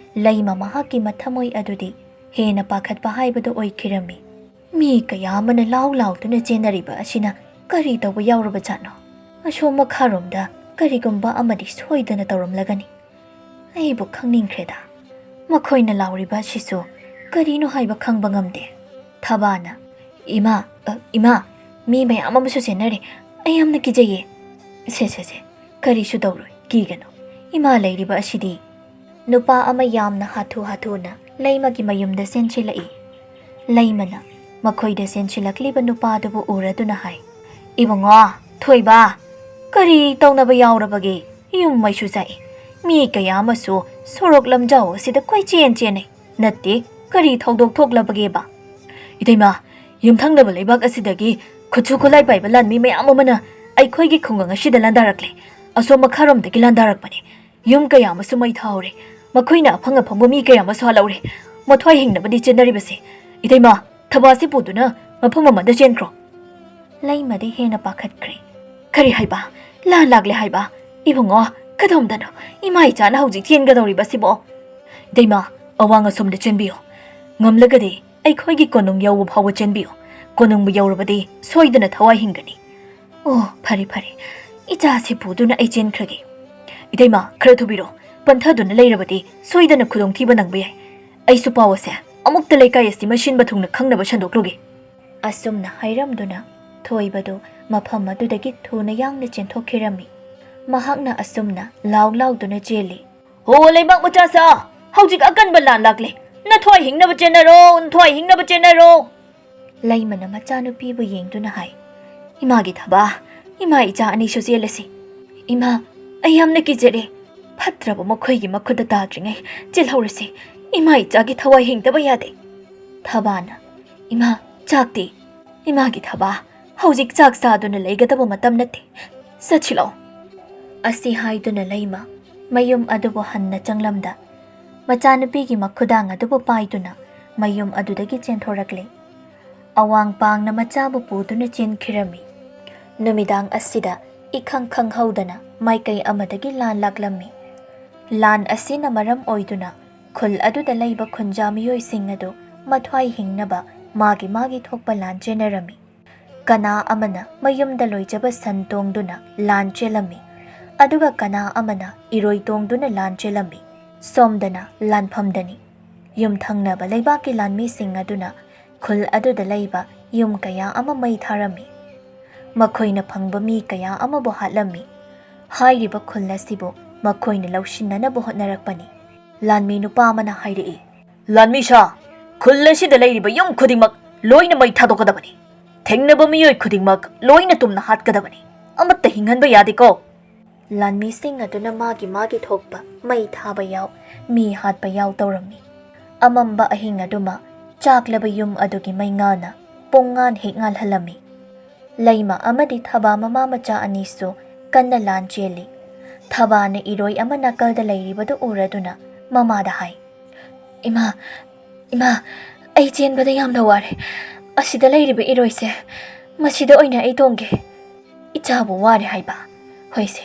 ꯂꯩꯃ ꯃꯍꯥꯛꯀꯤ ꯃꯊꯃꯣꯏ ꯑꯗꯨꯗꯤ ꯍꯦꯟꯅ ꯄꯥꯈꯠꯄ ꯍꯥꯏꯕꯗꯨ ꯑꯣꯏꯈꯤꯔꯝꯃꯤ꯫ "ꯃꯤ ꯀꯌꯥ ꯑꯃꯅ ꯂꯥꯎ ꯂꯥꯎꯗꯨꯅ ꯆꯦꯟꯅꯔꯤꯕ ꯑꯁꯤꯅ ꯀꯔꯤ ꯇꯧꯕ ꯌꯥꯎꯔꯕꯖꯥꯠꯅꯣ? ꯑꯁꯣꯝ ꯃꯈꯥꯔꯣꯝꯗ ꯀꯔꯤꯒꯨꯝꯕ ꯑꯃꯗꯤ ꯁꯣꯏꯗꯅ ꯇꯧꯔꯝꯂꯒꯅꯤ꯫ ꯑꯩꯕꯨ ꯈꯪꯅꯤꯡꯈ꯭ꯔꯦꯗ꯫ ꯃꯈꯣꯏꯅ ꯂꯥꯎꯔꯤꯕ ꯑꯁꯤꯁꯨ ꯀꯔꯤꯅꯣ ꯍꯥꯏꯕ ꯈꯪꯕ ꯉꯝꯗꯦ꯫" ꯊꯕꯥꯅ, "ꯏꯃꯥ, ꯑ, ꯏꯃꯥ, ꯃꯤ ꯃꯌꯥꯝ ꯑꯃꯁꯨ ꯆꯦꯟꯅꯔꯦ꯫ ꯑꯩ ꯌꯥꯝꯅ ꯀꯤꯖꯩꯌꯦ꯫" "ꯁꯦ, ꯁꯦ, ꯁꯦ, ꯀꯔꯤꯁꯨ ꯇꯧꯔꯣꯏ, ꯀꯤꯒꯅꯨ꯫ ꯏꯃꯥ ꯂꯩꯔꯤꯕ ꯑꯁꯤꯗꯤ꯫" ꯅꯨꯄꯥ ꯑꯃ ꯌꯥꯝꯅ ꯍꯥꯊꯨ ꯍꯥꯊꯨꯅ ꯂꯩꯃꯒꯤ ꯃꯌꯨꯝꯗ ꯆꯦꯟꯁꯤꯜꯂꯛꯏ꯫ ꯂꯩꯃꯅ ꯃꯈꯣꯏꯗ ꯆꯦꯟꯁꯤꯜꯂꯛꯂꯤꯕ ꯅꯨꯄꯥꯗꯨꯕꯨ ꯎꯔꯗꯨꯅ ꯍꯥꯏ, "ꯏꯕꯨꯡꯉꯣ, ꯊꯣꯏꯕ, ꯀꯔꯤ ꯇꯧꯅꯕ ꯌꯥꯎꯔꯕꯒꯦ? ꯌꯨꯝ ꯃꯩꯁꯨ ꯆꯥꯛꯏ꯫ ꯃꯤ ꯀꯌꯥ ꯑꯃꯁꯨ ꯁꯣꯔꯣꯛ ꯂꯝꯖꯥꯎ ꯑꯁꯤꯗ ꯀꯣꯏꯆꯦꯟ ꯆꯦꯟꯅꯩ꯫ ꯅꯠꯇꯦ, ꯀꯔꯤ ꯊꯧꯗꯣꯛ ꯊꯣꯛꯂꯕꯒꯦꯕ?" "ꯏꯇꯩꯃ, ꯌꯨꯝꯊꯪꯅꯕ ꯂꯩꯕꯥꯛ ꯑꯁꯤꯗꯒꯤ ꯈꯨꯠꯁꯨ ꯈꯨꯠꯂꯥꯏ ꯄꯥꯏꯕ ꯂꯥꯟꯃꯤ ꯃꯌꯥꯝ ꯑꯃꯅ ꯑꯩꯈꯣꯏꯒꯤ ꯈꯨꯡꯒꯪ ꯑꯁꯤꯗ ꯂꯥꯟꯗꯥꯔꯛꯂꯦ꯫ ꯑꯁꯣꯝ ꯃꯈꯥꯔꯣꯝꯗꯒꯤ ꯂꯥꯟꯗꯥꯔꯛꯄꯅꯤ꯫ ꯌꯨꯝ ꯀꯌꯥ ꯑꯃꯁꯨ ꯃꯩ ꯊꯥꯍꯧꯔꯦ꯫ ꯃꯈꯣꯏꯅ ꯑꯐꯪ ꯑꯐꯪꯕ ꯃꯤ ꯀꯌꯥ ꯑꯃꯁꯨ ꯍꯥꯠꯍꯧꯔꯦ꯫ ꯃꯊ꯭ꯋꯥꯏ ꯍꯤꯡꯅꯕꯗꯤ ꯆꯦꯟꯅꯔꯤꯕꯁꯦ꯫ ꯏꯇꯩꯃ, ꯊꯕꯥꯁꯤ ꯄꯨꯗꯨꯅ ꯃꯐꯝ ꯑꯃꯗ ꯆꯦꯟꯈ꯭ꯔꯣ꯫ ꯂꯩꯃꯗꯤ ꯍꯦꯟꯅ ꯄꯥꯈꯠꯈ꯭ꯔꯦ꯫ "ꯀꯔꯤ ꯍꯥꯏꯕ? ꯂꯥꯟ ꯂꯥꯛꯂꯦ ꯍꯥꯏꯕ? ꯏꯕꯨꯡꯉꯣ, ꯀꯗꯣꯝꯗꯅꯣ? ꯏꯃꯥ ꯏꯆꯥꯅ ꯍꯧꯖꯤꯛ ꯆꯦꯟꯒꯗꯧꯔꯤꯕꯁꯤꯕꯣ?" "ꯏꯇꯩꯃ, ꯑꯋꯥꯡ ꯑꯁꯣꯝꯗ ꯆꯦꯟꯕꯤꯌꯨ꯫ ꯉꯝꯂꯒꯗꯤ ꯑꯩꯈꯣꯏꯒꯤ ꯀꯣꯅꯨꯡ ꯌꯧꯕ ꯐꯥꯎꯕ ꯆꯦꯟꯕꯤꯌꯨ꯫ ꯀꯣꯅꯨꯡꯕꯨ ꯌꯧꯔꯕꯗꯤ ꯁꯣꯏꯗꯅ ꯊꯋꯥꯏ ꯍꯤꯡꯒꯅꯤ꯫" "ꯑꯣ, ꯐꯔꯦ, ꯐꯔꯦ꯫ ꯏꯆꯥꯁꯤ ꯄꯨꯗꯨꯅ ꯑꯩ ꯆꯦꯟꯈ꯭ꯔꯒꯦ꯫" "ꯏꯇꯩꯃ, ꯈꯔ ꯊꯨꯕꯤꯔꯣ꯫ ꯄꯟꯊꯗꯨꯅ ꯂꯩꯔꯕꯗꯤ ꯁꯣꯏꯗꯅ ꯈꯨꯗꯣꯡꯊꯤꯕ ꯅꯪꯕ ꯌꯥꯏ꯫ ꯑꯩꯁꯨ ꯄꯥꯎ ꯑꯁꯦ ꯑꯃꯨꯛꯇ ꯂꯩꯀꯥꯏ ꯑꯁꯤ ꯃꯁꯤꯟꯕ ꯊꯨꯡꯅ ꯈꯪꯅꯕ ꯁꯟꯗꯣꯛꯂꯨꯒꯦ꯫" ꯑꯁꯨꯝꯅ ꯍꯥꯏꯔꯝꯗꯨꯅ ꯊꯣꯏꯕꯗꯨ ꯃꯐꯝ ꯑꯗꯨꯗꯒꯤ ꯊꯨꯅ ꯌꯥꯡꯅ ꯆꯦꯟꯊꯣꯛꯈꯤꯔꯝꯃꯤ꯫ ꯃꯍꯥꯛꯅ ꯑꯁꯨꯝꯅ ꯂꯥꯎ ꯂꯥꯎꯗꯨꯅ ꯆꯦꯜꯂꯤ꯫ "ꯍꯣ, ꯂꯩꯕꯥꯛ ꯃꯆꯥꯁꯥ! ꯍꯧꯖꯤꯛ ꯑꯀꯟꯕ ꯂꯥꯟ ꯂꯥꯛꯂꯦ꯫ ꯅꯊ꯭ꯋꯥꯏ ꯍꯤꯡꯅꯕ ꯆꯦꯟꯅꯔꯣ, ꯅꯊ꯭ꯋꯥꯏ ꯍꯤꯡꯅꯕ ꯆꯦꯟꯅꯔꯣ!" ꯂꯩꯃꯅ ꯃꯆꯥꯅꯨꯄꯤꯕꯨ ꯌꯦꯡꯗꯨꯅ ꯍꯥꯏ꯫ "ꯏꯃꯥꯒꯤ ꯊꯕꯥ, ꯏꯃꯥ ꯏꯆꯥ ꯑꯅꯤꯁꯨ ꯆꯦꯜꯂꯁꯤ꯫ ꯏꯃꯥ, ꯑꯩ ꯌꯥꯝꯅ ꯀꯤꯖꯔꯦ꯫ ꯐꯠꯇ꯭ꯔꯕ ꯃꯈꯣꯏꯒꯤ ꯃꯈꯨꯠꯇ ꯇꯥꯗ꯭ꯔꯤꯉꯩ ꯆꯦꯜꯍꯧꯔꯁꯤ꯫ ꯏꯃꯥ ꯏꯆꯥꯒꯤ ꯊꯋꯥꯏ ꯍꯤꯡꯗꯕ ꯌꯥꯗꯦ꯫" ꯊꯕꯥꯅ, "ꯏꯃꯥ, ꯆꯥꯛꯇꯤ? ꯏꯃꯥꯒꯤ ꯊꯕꯥ, ꯍꯧꯖꯤꯛ ꯆꯥꯛ ꯆꯥꯗꯨꯅ ꯂꯩꯒꯗꯕ ꯃꯇꯝ ꯅꯠꯇꯦ꯫ ꯆꯠꯁꯤꯂꯥꯎ꯫" ꯑꯁꯤ ꯍꯥꯏꯗꯨꯅ ꯂꯩꯃ ꯃꯌꯨꯝ ꯑꯗꯨꯕꯨ ꯍꯟꯅ ꯆꯪꯂꯝꯗ ꯃꯆꯥꯅꯨꯄꯤꯒꯤ ꯃꯈꯨꯗꯥꯡ ꯑꯗꯨꯕꯨ ꯄꯥꯏꯗꯨꯅ ꯃꯌꯨꯝ ꯑꯗꯨꯗꯒꯤ ꯆꯦꯟꯊꯣꯔꯛꯂꯦ꯫ ꯑꯋꯥꯡ ꯄꯥꯡꯅ ꯃꯆꯥꯕꯨ ꯄꯨꯗꯨꯅ ꯆꯦꯟꯈꯤꯔꯝꯃꯤ꯫ ꯅꯨꯃꯤꯗꯥꯡ ꯑꯁꯤꯗ ꯏꯈꯪ ꯈꯪꯍꯧꯗꯅ ꯃꯥꯏꯀꯩ ꯑꯃꯗꯒꯤ ꯂꯥꯟ ꯂꯥꯛꯂꯝꯃꯤ꯫ ꯂꯥꯟ ꯑꯁꯤꯅ ꯃꯔꯝ ꯑꯣꯏꯗꯨꯅ ꯈꯨꯜ ꯑꯗꯨꯗ ꯂꯩꯕ ꯈꯨꯟꯖꯥ ꯃꯤꯑꯣꯏꯁꯤꯡ ꯑꯗꯨ ꯃꯊ꯭ꯋꯥꯏ ꯍꯤꯡꯅꯕ ꯃꯥꯒꯤ ꯃꯥꯒꯤ ꯊꯣꯛꯄ ꯂꯥꯟ ꯆꯦꯟꯅꯔꯝꯃꯤ꯫ ꯀꯅꯥ ꯑꯃꯅ ꯃꯌꯨꯝꯗ ꯂꯣꯏꯖꯕ ꯁꯟ ꯇꯣꯡꯗꯨꯅ ꯂꯥꯟ ꯆꯦꯜꯂꯝꯃꯤ, ꯑꯗꯨꯒ ꯀꯅꯥ ꯑꯃꯅ ꯏꯔꯣꯏ ꯇꯣꯡꯗꯨꯅ ꯂꯥꯟ ꯆꯦꯜꯂꯝꯃꯤ꯫ ꯁꯣꯝꯗꯅ ꯂꯥꯟꯐꯝꯗꯅꯤ꯫ ꯌꯨꯝꯊꯪꯅꯕ ꯂꯩꯕꯥꯛꯀꯤ ꯂꯥꯟꯃꯤꯁꯤꯡ ꯑꯗꯨꯅ ꯈꯨꯜ ꯑꯗꯨꯗ ꯂꯩꯕ ꯌꯨꯝ ꯀꯌꯥ ꯑꯃ ꯃꯩ ꯊꯥꯔꯝꯃꯤ꯫ ꯃꯈꯣꯏꯅ ꯐꯪꯕ ꯃꯤ ꯀꯌꯥ ꯑꯃꯕꯨ ꯍꯥꯠꯂꯝꯃꯤ꯫ ꯍꯥꯏꯔꯤꯕ ꯈꯨꯜ ꯑꯁꯤꯕꯨ ꯃꯈꯣꯏꯅ ꯂꯧꯁꯤꯟꯅꯅꯕ ꯍꯣꯠꯅꯔꯛꯄꯅꯤ꯫ ꯂꯥꯟꯃꯤ ꯅꯨꯄꯥ ꯑꯃꯅ ꯍꯥꯏꯔꯛꯏ, "ꯂꯥꯟꯃꯤꯁꯥ, ꯈꯨꯜ ꯑꯁꯤꯗ ꯂꯩꯔꯤꯕ ꯌꯨꯝ ꯈꯨꯗꯤꯡꯃꯛ ꯂꯣꯏꯅ ꯃꯩ ꯊꯥꯗꯣꯛꯀꯗꯕꯅꯤ꯫ ꯊꯦꯡꯅꯕ ꯃꯤꯑꯣꯏ ꯈꯨꯗꯤꯡꯃꯛ ꯂꯣꯏꯅ ꯇꯨꯝꯅ ꯍꯥꯠꯀꯗꯕꯅꯤ꯫ ꯑꯃꯠꯇ ꯍꯤꯡꯍꯟꯕ ꯌꯥꯗꯦꯀꯣ꯫" ꯂꯥꯟꯃꯤꯁꯤꯡ ꯑꯗꯨꯅ ꯃꯥꯒꯤ ꯃꯥꯒꯤ ꯊꯣꯛꯄ ꯃꯩ ꯊꯥꯕ ꯌꯥꯎ, ꯃꯤ ꯍꯥꯠꯄ ꯌꯥꯎ ꯇꯧꯔꯝꯃꯤ꯫ ꯑꯃꯝꯕ ꯑꯍꯤꯡ ꯑꯗꯨꯃ ꯆꯥꯛꯂꯕ ꯌꯨꯝ ꯑꯗꯨꯒꯤ ꯃꯩꯉꯥꯜꯅ ꯄꯨꯡꯉꯥꯟ ꯍꯦꯛ ꯉꯥꯜꯍꯜꯂꯝꯃꯤ꯫ ꯂꯩꯃ ꯑꯃꯗꯤ ꯊꯕꯥ ꯃꯃꯥ ꯃꯆꯥ ꯑꯅꯤꯁꯨ ꯀꯟꯅ ꯂꯥꯟ ꯆꯦꯜꯂꯤ꯫ ꯊꯕꯥꯅ ꯏꯔꯣꯏ ꯑꯃ ꯅꯥꯀꯜꯗ ꯂꯩꯔꯤꯕꯗꯨ ꯎꯔꯗꯨꯅ ꯃꯃꯥꯗ ꯍꯥꯏ, "ꯏꯃꯥ, ꯏꯃꯥ, ꯑꯩ ꯆꯦꯟꯕꯗ ꯌꯥꯝꯅ ꯋꯥꯔꯦ꯫ ꯑꯁꯤꯗ ꯂꯩꯔꯤꯕ ꯏꯔꯣꯏꯁꯦ, ꯃꯁꯤꯗ ꯑꯣꯏꯅ ꯑꯩ ꯇꯣꯡꯒꯦ꯫ ꯏꯆꯥꯕꯨ ꯋꯥꯔꯦ ꯍꯥꯏꯕ? ꯍꯣꯏꯁꯦ,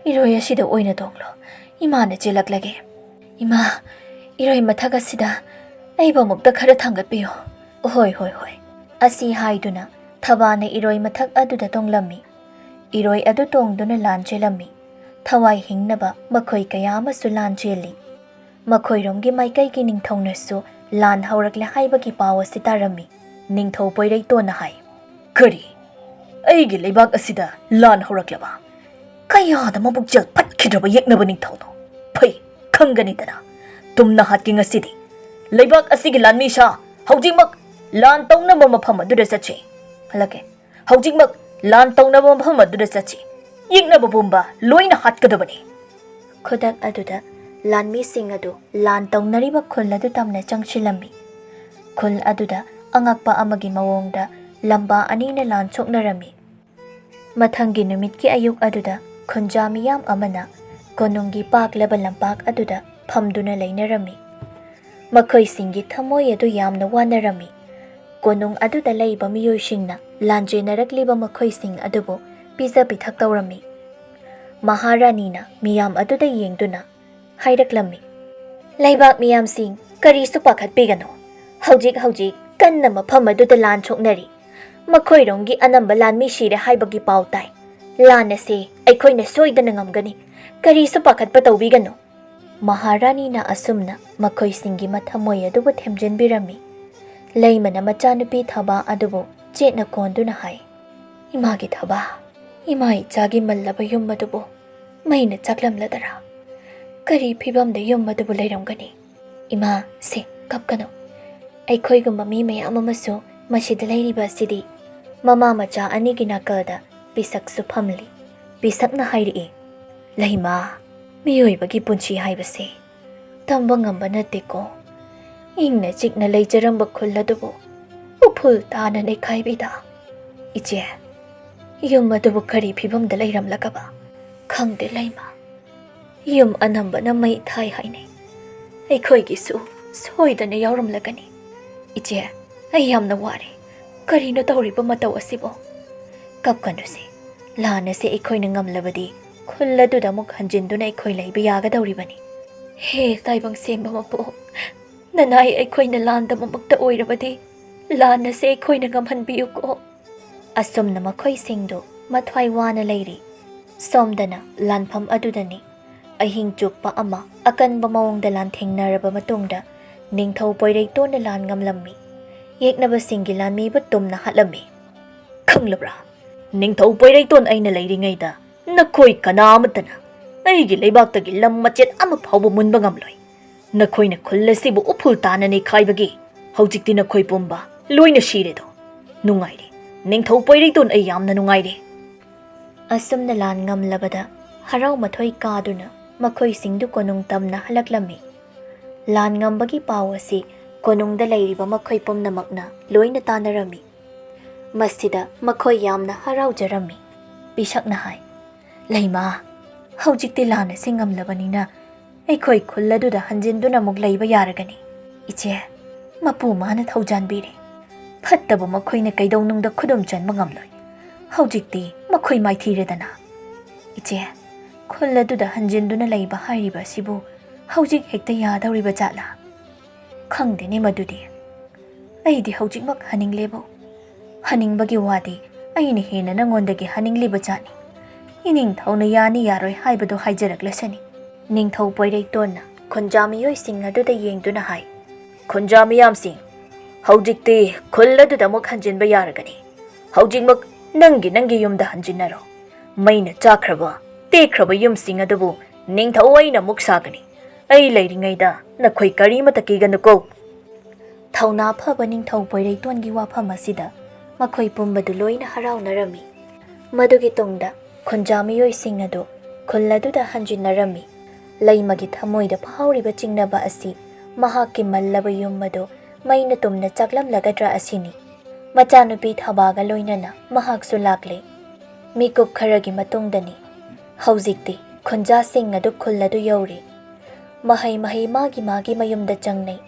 ꯏꯔꯣꯏ ꯑꯁꯤꯗ ꯑꯣꯏꯅ ꯇꯣꯡꯂꯣ꯫ ꯏꯃꯥꯅ ꯆꯦꯜꯂꯛꯂꯒꯦ꯫ ꯏꯃꯥ, ꯏꯔꯣꯏ ꯃꯊꯛ ꯑꯁꯤꯗ ꯑꯩꯕꯨ ꯑꯃꯨꯛꯇ ꯈꯔ ꯊꯥꯡꯒꯠꯄꯤꯌꯨ꯫" "ꯍꯣꯏ, ꯍꯣꯏ, ꯍꯣꯏ꯫" ꯑꯁꯤ ꯍꯥꯏꯗꯨꯅ ꯊꯕꯥꯅ ꯏꯔꯣꯏ ꯃꯊꯛ ꯑꯗꯨꯗ ꯇꯣꯡꯂꯝꯃꯤ꯫ ꯏꯔꯣꯏ ꯑꯗꯨ ꯇꯣꯡꯗꯨꯅ ꯂꯥꯟ ꯆꯦꯜꯂꯝꯃꯤ꯫ ꯊꯋꯥꯏ ꯍꯤꯡꯅꯕ ꯃꯈꯣꯏ ꯀꯌꯥ ꯑꯃꯁꯨ ꯂꯥꯟ ꯆꯦꯜꯂꯤ꯫ ꯃꯈꯣꯏꯔꯣꯝꯒꯤ ꯃꯥꯏꯀꯩꯒꯤ ꯅꯤꯡꯊꯧꯅꯁꯨ ꯂꯥꯟ ꯍꯧꯔꯛꯂꯦ ꯍꯥꯏꯕꯒꯤ ꯄꯥꯎ ꯑꯁꯤ ꯇꯥꯔꯝꯃꯤ꯫ ꯅꯤꯡꯊꯧ ꯄꯣꯏꯔꯩꯇꯣꯟꯅ ꯍꯥꯏ, "ꯀꯔꯤ? ꯑꯩꯒꯤ ꯂꯩꯕꯥꯛ ꯑꯁꯤꯗ ꯂꯥꯟ ꯍꯧꯔꯛꯂꯕ? ꯀꯌꯥꯗ ꯃꯕꯨꯛꯆꯦꯜ ꯐꯠꯈꯤꯗ꯭ꯔꯕ ꯌꯦꯛꯅꯕ ꯅꯤꯡꯊꯧꯅꯣ? ꯐꯩ, ꯈꯪꯒꯅꯤꯗꯅ꯫ ꯇꯨꯝꯅ ꯍꯥꯠꯀꯦ ꯉꯁꯤꯗꯤ꯫ ꯂꯩꯕꯥꯛ ꯑꯁꯤꯒꯤ ꯂꯥꯟꯃꯤ ꯁꯥ, ꯍꯧꯖꯤꯛꯃꯛ ꯂꯥꯟ ꯇꯧꯅꯕ ꯃꯐꯝ ꯑꯗꯨꯗ ꯆꯠꯁꯤ꯫ ꯍꯜꯂꯛꯀꯦ꯫ ꯍꯧꯖꯤꯛꯃꯛ ꯂꯥꯟ ꯇꯧꯅꯕ ꯃꯐꯝ ꯑꯗꯨꯗ ꯆꯠꯁꯤ꯫ ꯌꯦꯛꯅꯕ ꯄꯨꯝꯕ ꯂꯣꯏꯅ ꯍꯥꯠꯀꯗꯕꯅꯤ꯫" ꯈꯨꯗꯛ ꯑꯗꯨꯗ ꯂꯥꯟꯃꯤꯁꯤꯡ ꯑꯗꯨ ꯂꯥꯟ ꯇꯧꯅꯔꯤꯕ ꯈꯨꯜ ꯑꯗꯨ ꯇꯝꯅ ꯆꯪꯁꯤꯜꯂꯝꯃꯤ꯫ ꯈꯨꯜ ꯑꯗꯨꯗ ꯑꯉꯛꯄ ꯑꯃꯒꯤ ꯃꯑꯣꯡꯗ ꯂꯝꯕꯥ ꯑꯅꯤꯅ ꯂꯥꯟ ꯁꯣꯛꯅꯔꯝꯃꯤ꯫ ꯃꯊꯪꯒꯤ ꯅꯨꯃꯤꯠꯀꯤ ꯑꯌꯨꯛ ꯑꯗꯨꯗ ꯈꯨꯟꯖꯥ ꯃꯤꯌꯥꯝ ꯑꯃꯅ ꯀꯣꯅꯨꯡꯒꯤ ꯄꯥꯛꯂꯕ ꯂꯝꯄꯥꯛ ꯑꯗꯨꯗ ꯐꯝꯗꯨꯅ ꯂꯩꯅꯔꯝꯃꯤ꯫ ꯃꯈꯣꯏꯁꯤꯡꯒꯤ ꯊꯃꯣꯏ ꯑꯗꯨ ꯌꯥꯝꯅ ꯋꯥꯅꯔꯝꯃꯤ꯫ ꯀꯣꯅꯨꯡ ꯑꯗꯨꯗ ꯂꯩꯕ ꯃꯤꯑꯣꯏꯁꯤꯡꯅ ꯂꯥꯟꯖꯦꯟꯅꯔꯛꯂꯤꯕ ꯃꯈꯣꯏꯁꯤꯡ ꯑꯗꯨꯕꯨ ꯄꯤꯖ ꯄꯤꯊꯛ ꯇꯧꯔꯝꯃꯤ꯫ ꯃꯍꯥꯔꯥꯅꯤꯅ ꯃꯤꯌꯥꯝ ꯑꯗꯨꯗ ꯌꯦꯡꯗꯨꯅ ꯍꯥꯏꯔꯛꯂꯝꯃꯤ, "ꯂꯩꯕꯥꯛ ꯃꯤꯌꯥꯝꯁꯤꯡ, ꯀꯔꯤꯁꯨ ꯄꯥꯈꯠꯄꯤꯒꯅꯨ꯫ ꯍꯧꯖꯤꯛ ꯍꯧꯖꯤꯛ ꯀꯟꯅ ꯃꯐꯝ ꯑꯗꯨꯗ ꯂꯥꯟ ꯁꯣꯛꯅꯔꯤ꯫ ꯃꯈꯣꯏꯔꯣꯝꯒꯤ ꯑꯅꯝꯕ ꯂꯥꯟꯃꯤ ꯁꯤꯔꯦ ꯍꯥꯏꯕꯒꯤ ꯄꯥꯎ ꯇꯥꯏ꯫ ꯂꯥꯟ ꯑꯁꯤ ꯑꯩꯈꯣꯏꯅ ꯁꯣꯏꯗꯅ ꯉꯝꯒꯅꯤ꯫ ꯀꯔꯤꯁꯨ ꯄꯥꯈꯠꯄ ꯇꯧꯕꯤꯒꯅꯨ꯫" ꯃꯍꯥꯔꯥꯅꯤꯅ ꯑꯁꯨꯝꯅ ꯃꯈꯣꯏꯁꯤꯡꯒꯤ ꯃꯊꯃꯣꯏ ꯑꯗꯨꯕꯨ ꯊꯦꯝꯖꯤꯟꯕꯤꯔꯝꯃꯤ꯫ ꯂꯩꯃꯅ ꯃꯆꯥꯅꯨꯄꯤ ꯊꯕꯥ ꯑꯗꯨꯕꯨ ꯆꯦꯠꯅ ꯀꯣꯟꯗꯨꯅ ꯍꯥꯏ, "ꯏꯃꯥꯒꯤ ꯊꯕꯥ, ꯏꯃꯥ ꯏꯆꯥꯒꯤ ꯃꯜꯂꯕ ꯌꯨꯝ ꯑꯗꯨꯕꯨ ꯃꯩꯅ ꯆꯥꯛꯂꯝꯂꯗꯔꯥ? ꯀꯔꯤ ꯐꯤꯕꯝꯗ ꯌꯨꯝ ꯑꯗꯨꯕꯨ ꯂꯩꯔꯝꯒꯅꯤ? ꯏꯃꯥ, ꯁꯦ, ꯀꯞꯀꯅꯨ꯫ ꯑꯩꯈꯣꯏꯒꯨꯝꯕ ꯃꯤ ꯃꯌꯥꯝ ꯑꯃꯁꯨ ꯃꯁꯤꯗ ꯂꯩꯔꯤꯕ ꯑꯁꯤꯗꯤ ꯃꯃꯥ ꯃꯆꯥ ꯑꯅꯤꯒꯤ ꯅꯥꯀꯜꯗ ꯄꯤꯁꯛꯁꯨ ꯐꯝꯂꯤ꯫" ꯄꯤꯁꯛꯅ ꯍꯥꯏꯔꯛꯏ, "ꯂꯩꯃ, ꯃꯤꯑꯣꯏꯕꯒꯤ ꯄꯨꯟꯁꯤ ꯍꯥꯏꯕꯁꯦ ꯇꯝꯕ ꯉꯝꯕ ꯅꯠꯇꯦꯀꯣ꯫ ꯏꯪꯅ ꯆꯤꯛꯅ ꯂꯩꯖꯔꯝꯕ ꯈꯨꯜ ꯑꯗꯨꯕꯨ ꯎꯐꯨꯜ ꯇꯥꯅ ꯅꯩꯈꯥꯏꯕꯤꯗ꯫ ꯏꯆꯦ, ꯌꯨꯝ ꯑꯗꯨꯕꯨ ꯀꯔꯤ ꯐꯤꯕꯝꯗ ꯂꯩꯔꯝꯂꯒꯕ? ꯈꯪꯗꯦ ꯂꯩꯃ꯫ ꯌꯨꯝ ꯑꯅꯝꯕꯅ ꯃꯩ ꯊꯥꯏ ꯍꯥꯏꯅꯩ꯫ ꯑꯩꯈꯣꯏꯒꯤꯁꯨ ꯁꯣꯏꯗꯅ ꯌꯥꯎꯔꯝꯂꯒꯅꯤ꯫ ꯏꯆꯦ, ꯑꯩ ꯌꯥꯝꯅ ꯋꯥꯔꯦ꯫ ꯀꯔꯤꯅꯣ ꯇꯧꯔꯤꯕ ꯃꯇꯧ ꯑꯁꯤꯕꯣ? ꯀꯞꯀꯅꯨꯁꯦ꯫ ꯂꯥꯟ ꯑꯁꯤ ꯑꯩꯈꯣꯏꯅ ꯉꯝꯂꯕꯗꯤ ꯈꯨꯜ ꯑꯗꯨꯗ ꯑꯃꯨꯛ ꯍꯟꯖꯤꯟꯗꯨꯅ ꯑꯩꯈꯣꯏ ꯂꯩꯕ ꯌꯥꯒꯗꯧꯔꯤꯕꯅꯤ꯫ ꯍꯦ ꯇꯥꯏꯕꯪ ꯁꯦꯝꯕ ꯃꯄꯨ, ꯅꯅꯥꯏ ꯑꯩꯈꯣꯏꯅ ꯂꯥꯟꯗ ꯃꯃꯛꯇ ꯑꯣꯏꯔꯕꯗꯤ ꯂꯥꯟ ꯑꯁꯤ ꯑꯩꯈꯣꯏꯅ ꯉꯝꯍꯟꯕꯤꯌꯨꯀꯣ꯫ ꯑꯁꯨꯝꯅ ꯃꯈꯣꯏꯁꯤꯡꯗꯨ ꯃꯊ꯭ꯋꯥꯏ ꯋꯥꯅ ꯂꯩꯔꯤ꯫ ꯁꯣꯝꯗꯅ ꯂꯥꯟꯐꯝ ꯑꯗꯨꯗꯅꯤ ꯑꯍꯤꯡ ꯆꯨꯞꯄ ꯑꯃ ꯑꯀꯟꯕ ꯃꯑꯣꯡꯗ ꯂꯥꯟꯊꯦꯡꯅꯔꯕ ꯃꯇꯨꯡꯗ ꯅꯤꯡꯊꯧ ꯄꯣꯏꯔꯩꯇꯣꯟꯅ ꯂꯥꯟ ꯉꯝꯂꯝꯃꯤ꯫ ꯌꯦꯛꯅꯕꯁꯤꯡꯒꯤ ꯂꯥꯟꯃꯤꯕꯨ ꯇꯨꯝꯅ ꯍꯥꯠꯂꯝꯃꯤ꯫ ꯈꯪꯂꯕ꯭ꯔꯥ? ꯅꯤꯡꯊꯧ ꯄꯣꯏꯔꯩꯇꯣꯟ ꯑꯩꯅ ꯂꯩꯔꯤꯉꯩꯗ ꯅꯈꯣꯏ ꯀꯅꯥ ꯑꯃꯠꯇꯅ ꯑꯩꯒꯤ ꯂꯩꯕꯥꯛꯇꯒꯤ ꯂꯝ ꯃꯆꯦꯠ ꯑꯃ ꯐꯥꯎꯕ ꯃꯨꯟꯕ ꯉꯝꯂꯣꯏ꯫ ꯅꯈꯣꯏꯅ ꯈꯨꯜ ꯑꯁꯤꯕꯨ ꯎꯐꯨꯜ ꯇꯥꯅ ꯅꯩꯈꯥꯏꯕꯒꯤ ꯍꯧꯖꯤꯛꯇꯤ ꯅꯈꯣꯏ ꯄꯨꯝꯕ ꯂꯣꯏꯅ ꯁꯤꯔꯦꯗꯣ꯫ ꯅꯨꯡꯉꯥꯏꯔꯦ꯫ ꯅꯤꯡꯊꯧ ꯄꯣꯏꯔꯩꯇꯣꯟ, ꯑꯩ ꯌꯥꯝꯅ ꯅꯨꯡꯉꯥꯏꯔꯦ꯫ ꯑꯁꯨꯝꯅ ꯂꯥꯟ ꯉꯝꯂꯕꯗ ꯍꯔꯥꯎ ꯃꯊꯣꯏ ꯀꯥꯗꯨꯅ ꯃꯈꯣꯏꯁꯤꯡꯗꯨ ꯀꯣꯅꯨꯡ ꯇꯝꯅ ꯍꯜꯂꯛꯂꯝꯃꯤ꯫ ꯂꯥꯟ ꯉꯝꯕꯒꯤ ꯄꯥꯎ ꯑꯁꯤ ꯀꯣꯅꯨꯡꯗ ꯂꯩꯔꯤꯕ ꯃꯈꯣꯏ ꯄꯨꯝꯅꯃꯛꯅ ꯂꯣꯏꯅ ꯇꯥꯅꯔꯝꯃꯤ꯫ ꯃꯁꯤꯗ ꯃꯈꯣꯏ ꯌꯥꯝꯅ ꯍꯔꯥꯎꯖꯔꯝꯃꯤ꯫ ꯄꯤꯁꯛꯅ ꯍꯥꯏ, "ꯂꯩꯃ, ꯍꯧꯖꯤꯛꯇꯤ ꯂꯥꯟ ꯑꯁꯤ ꯉꯝꯂꯕꯅꯤꯅ ꯑꯩꯈꯣꯏ ꯈꯨꯜ ꯑꯗꯨꯗ ꯍꯟꯖꯤꯟꯗꯨꯅ ꯑꯃꯨꯛ ꯂꯩꯕ ꯌꯥꯔꯒꯅꯤ꯫ ꯏꯆꯦ, ꯃꯄꯨ ꯃꯥꯅ ꯊꯧꯖꯥꯟꯕꯤꯔꯦ꯫ ꯐꯠꯇꯕ ꯃꯈꯣꯏꯅ ꯀꯩꯗꯧꯅꯨꯡꯗ ꯈꯨꯗꯨꯝ ꯆꯟꯕ ꯉꯝꯂꯣꯏ꯫ ꯍꯧꯖꯤꯛꯇꯤ ꯃꯈꯣꯏ ꯃꯥꯏꯊꯤꯔꯦꯗꯅ꯫ ꯏꯆꯦ, ꯈꯨꯜ ꯑꯗꯨꯗ ꯍꯟꯖꯤꯟꯗꯨꯅ ꯂꯩꯕ ꯍꯥꯏꯔꯤꯕ ꯑꯁꯤꯕꯨ ꯍꯧꯖꯤꯛ ꯍꯦꯛꯇ ꯌꯥꯗꯧꯔꯤꯕ ꯖꯥꯠꯂꯥ? ꯈꯪꯗꯦꯅꯦ ꯃꯗꯨꯗꯤ꯫ ꯑꯩꯗꯤ ꯍꯧꯖꯤꯛꯃꯛ ꯍꯟꯅꯤꯡꯂꯦꯕꯨ꯫ ꯍꯟꯅꯤꯡꯕꯒꯤ ꯋꯥꯗꯤ ꯑꯩꯅ ꯍꯦꯟꯅ ꯅꯉꯣꯟꯗꯒꯤ ꯍꯟꯅꯤꯡꯂꯤꯕ ꯖꯥꯠꯅꯤ꯫ ꯏꯅꯤꯡꯊꯧꯅ ꯌꯥꯅꯤ ꯌꯥꯔꯣꯏ ꯍꯥꯏꯕꯗꯨ ꯍꯥꯏꯖꯔꯛꯂꯁꯅꯤ꯫" ꯅꯤꯡꯊꯧ ꯄꯣꯏꯔꯩꯇꯣꯟꯅ ꯈꯨꯟꯖꯥ ꯃꯤꯑꯣꯏꯁꯤꯡ ꯑꯗꯨꯗ ꯌꯦꯡꯗꯨꯅ ꯍꯥꯏ, "ꯈꯨꯟꯖꯥ ꯃꯤꯌꯥꯝꯁꯤꯡ, ꯍꯧꯖꯤꯛꯇꯤ ꯈꯨꯜ ꯑꯗꯨꯗ ꯑꯃꯨꯛ ꯍꯟꯖꯤꯟꯕ ꯌꯥꯔꯒꯅꯤ꯫ ꯍꯧꯖꯤꯛꯃꯛ ꯅꯪꯒꯤ ꯅꯪꯒꯤ ꯌꯨꯝꯗ ꯍꯟꯖꯤꯟꯅꯔꯣ꯫ ꯃꯩꯅ ꯆꯥꯛꯈ꯭ꯔꯕ, ꯇꯦꯛꯈ꯭ꯔꯕ ꯌꯨꯝꯁꯤꯡ ꯑꯗꯨꯕꯨ ꯅꯤꯡꯊꯧ ꯑꯩꯅ ꯑꯃꯨꯛ ꯁꯥꯒꯅꯤ꯫ ꯑꯩ ꯂꯩꯔꯤꯉꯩꯗ ꯅꯈꯣꯏ ꯀꯔꯤꯃꯇ ꯀꯤꯒꯅꯨꯀꯣ꯫" ꯊꯧꯅꯥ ꯐꯕ ꯅꯤꯡꯊꯧ ꯄꯣꯏꯔꯩꯇꯣꯟꯒꯤ ꯋꯥꯐꯝ ꯑꯁꯤꯗ ꯃꯈꯣꯏ ꯄꯨꯝꯕꯗꯨ ꯂꯣꯏꯅ ꯍꯔꯥꯎꯅꯔꯝꯃꯤ꯫ ꯃꯗꯨꯒꯤ ꯇꯨꯡꯗ ꯈꯨꯟꯖꯥ ꯃꯤꯑꯣꯏꯁꯤꯡ ꯑꯗꯨ ꯈꯨꯜ ꯑꯗꯨꯗ ꯍꯟꯖꯤꯟꯅꯔꯝꯃꯤ꯫ ꯂꯩꯃꯒꯤ ꯊꯃꯣꯏꯗ ꯐꯥꯎꯔꯤꯕ ꯆꯤꯡꯅꯕ ꯑꯁꯤ ꯃꯍꯥꯛꯀꯤ ꯃꯜꯂꯕ ꯌꯨꯝ ꯑꯗꯨ ꯃꯩꯅ ꯇꯨꯝꯅ ꯆꯥꯛꯂꯝꯂꯒꯗ꯭ꯔꯥ ꯑꯁꯤꯅꯤ꯫ ꯃꯆꯥꯅꯨꯄꯤ ꯊꯕꯥꯒ ꯂꯣꯏꯅꯅ ꯃꯍꯥꯛꯁꯨ ꯂꯥꯛꯂꯦ꯫ ꯃꯤꯀꯨꯞ ꯈꯔꯒꯤ ꯃꯇꯨꯡꯗꯅꯤ꯫ ꯍꯧꯖꯤꯛꯇꯤ ꯈꯨꯟꯖꯥꯁꯤꯡ ꯑꯗꯨ ꯈꯨꯜ ꯑꯗꯨ ꯌꯧꯔꯦ꯫ ꯃꯍꯩ ꯃꯍꯩ ꯃꯥꯒꯤ ꯃꯥꯒꯤ ꯃꯌꯨꯝꯗ ꯆꯪꯅꯩ꯫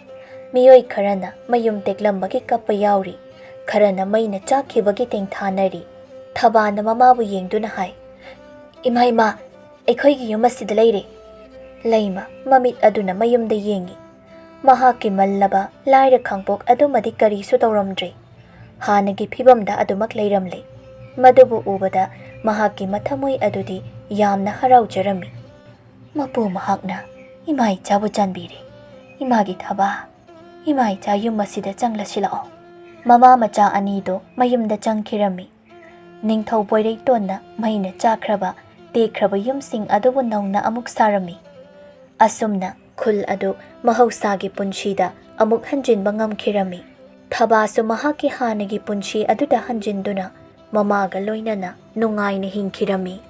ꯃꯤꯑꯣꯏ ꯈꯔꯅ ꯃꯌꯨꯝ ꯇꯦꯛꯂꯝꯕꯒꯤ ꯀꯞꯄ ꯌꯥꯎꯔꯤ, ꯈꯔꯅ ꯃꯩꯅ ꯆꯥꯛꯈꯤꯕꯒꯤ ꯇꯦꯡꯊꯥꯅꯔꯤ꯫ ꯊꯕꯥꯅ ꯃꯃꯥꯕꯨ ꯌꯦꯡꯗꯨꯅ ꯍꯥꯏ, "ꯏꯃꯥ, ꯏꯃꯥ, ꯑꯩꯈꯣꯏꯒꯤ ꯌꯨꯝ ꯑꯁꯤꯗ ꯂꯩꯔꯦ!" ꯂꯩꯃ ꯃꯃꯤꯠ ꯑꯗꯨꯅ ꯃꯌꯨꯝꯗ ꯌꯦꯡꯉꯤ꯫ ꯃꯍꯥꯛꯀꯤ ꯃꯜꯂꯕ ꯂꯥꯏꯔ ꯈꯥꯡꯄꯣꯛ ꯑꯗꯨꯃꯗꯤ ꯀꯔꯤꯁꯨ ꯇꯧꯔꯝꯗ꯭ꯔꯦ꯫ ꯍꯥꯟꯅꯒꯤ ꯐꯤꯕꯝꯗ ꯑꯗꯨꯃꯛ ꯂꯩꯔꯝꯂꯦ꯫ ꯃꯗꯨꯕꯨ ꯎꯕꯗ ꯃꯍꯥꯛꯀꯤ ꯃꯊꯃꯣꯏ ꯑꯗꯨꯗꯤ ꯌꯥꯝꯅ ꯍꯔꯥꯎꯖꯔꯝꯃꯤ꯫ ꯃꯄꯨ ꯃꯍꯥꯛꯅ ꯏꯃꯥ ꯏꯆꯥꯕꯨ ꯆꯥꯟꯕꯤꯔꯦ꯫ ꯏꯃꯥꯒꯤ ꯊꯕꯥ, ꯏꯃꯥ ꯏꯆꯥ ꯌꯨꯝ ꯑꯁꯤꯗ ꯆꯪꯂꯁꯤ ꯂꯥꯛꯑꯣ꯫ ꯃꯃꯥ ꯃꯆꯥ ꯑꯅꯤꯗꯨ ꯃꯌꯨꯝꯗ ꯆꯪꯈꯤꯔꯝꯃꯤ꯫ ꯅꯤꯡꯊꯧ ꯕꯣꯏꯔꯩꯇꯣꯟꯅ ꯃꯩꯅ ꯆꯥꯛꯈ꯭ꯔꯕ, ꯇꯦꯛꯈ꯭ꯔꯕ ꯌꯨꯝꯁꯤꯡ ꯑꯗꯨꯕꯨ ꯅꯧꯅ ꯑꯃꯨꯛ ꯁꯥꯔꯝꯃꯤ꯫ ꯑꯁꯨꯝꯅ ꯈꯨꯜ ꯑꯗꯨ ꯃꯍꯧꯁꯥꯒꯤ ꯄꯨꯟꯁꯤꯗ ꯑꯃꯨꯛ ꯍꯟꯖꯤꯟꯕ ꯉꯝꯈꯤꯔꯝꯃꯤ꯫ ꯊꯕꯥꯁꯨ ꯃꯍꯥꯛꯀꯤ ꯍꯥꯟꯅꯒꯤ ꯄꯨꯟꯁꯤ ꯑꯗꯨꯗ ꯍꯟꯖꯤꯟꯗꯨꯅ ꯃꯃꯥꯒ ꯂꯣꯏꯅꯅ ꯅꯨꯡꯉꯥꯏꯅ ꯍꯤꯡꯈꯤꯔꯝꯃꯤ꯫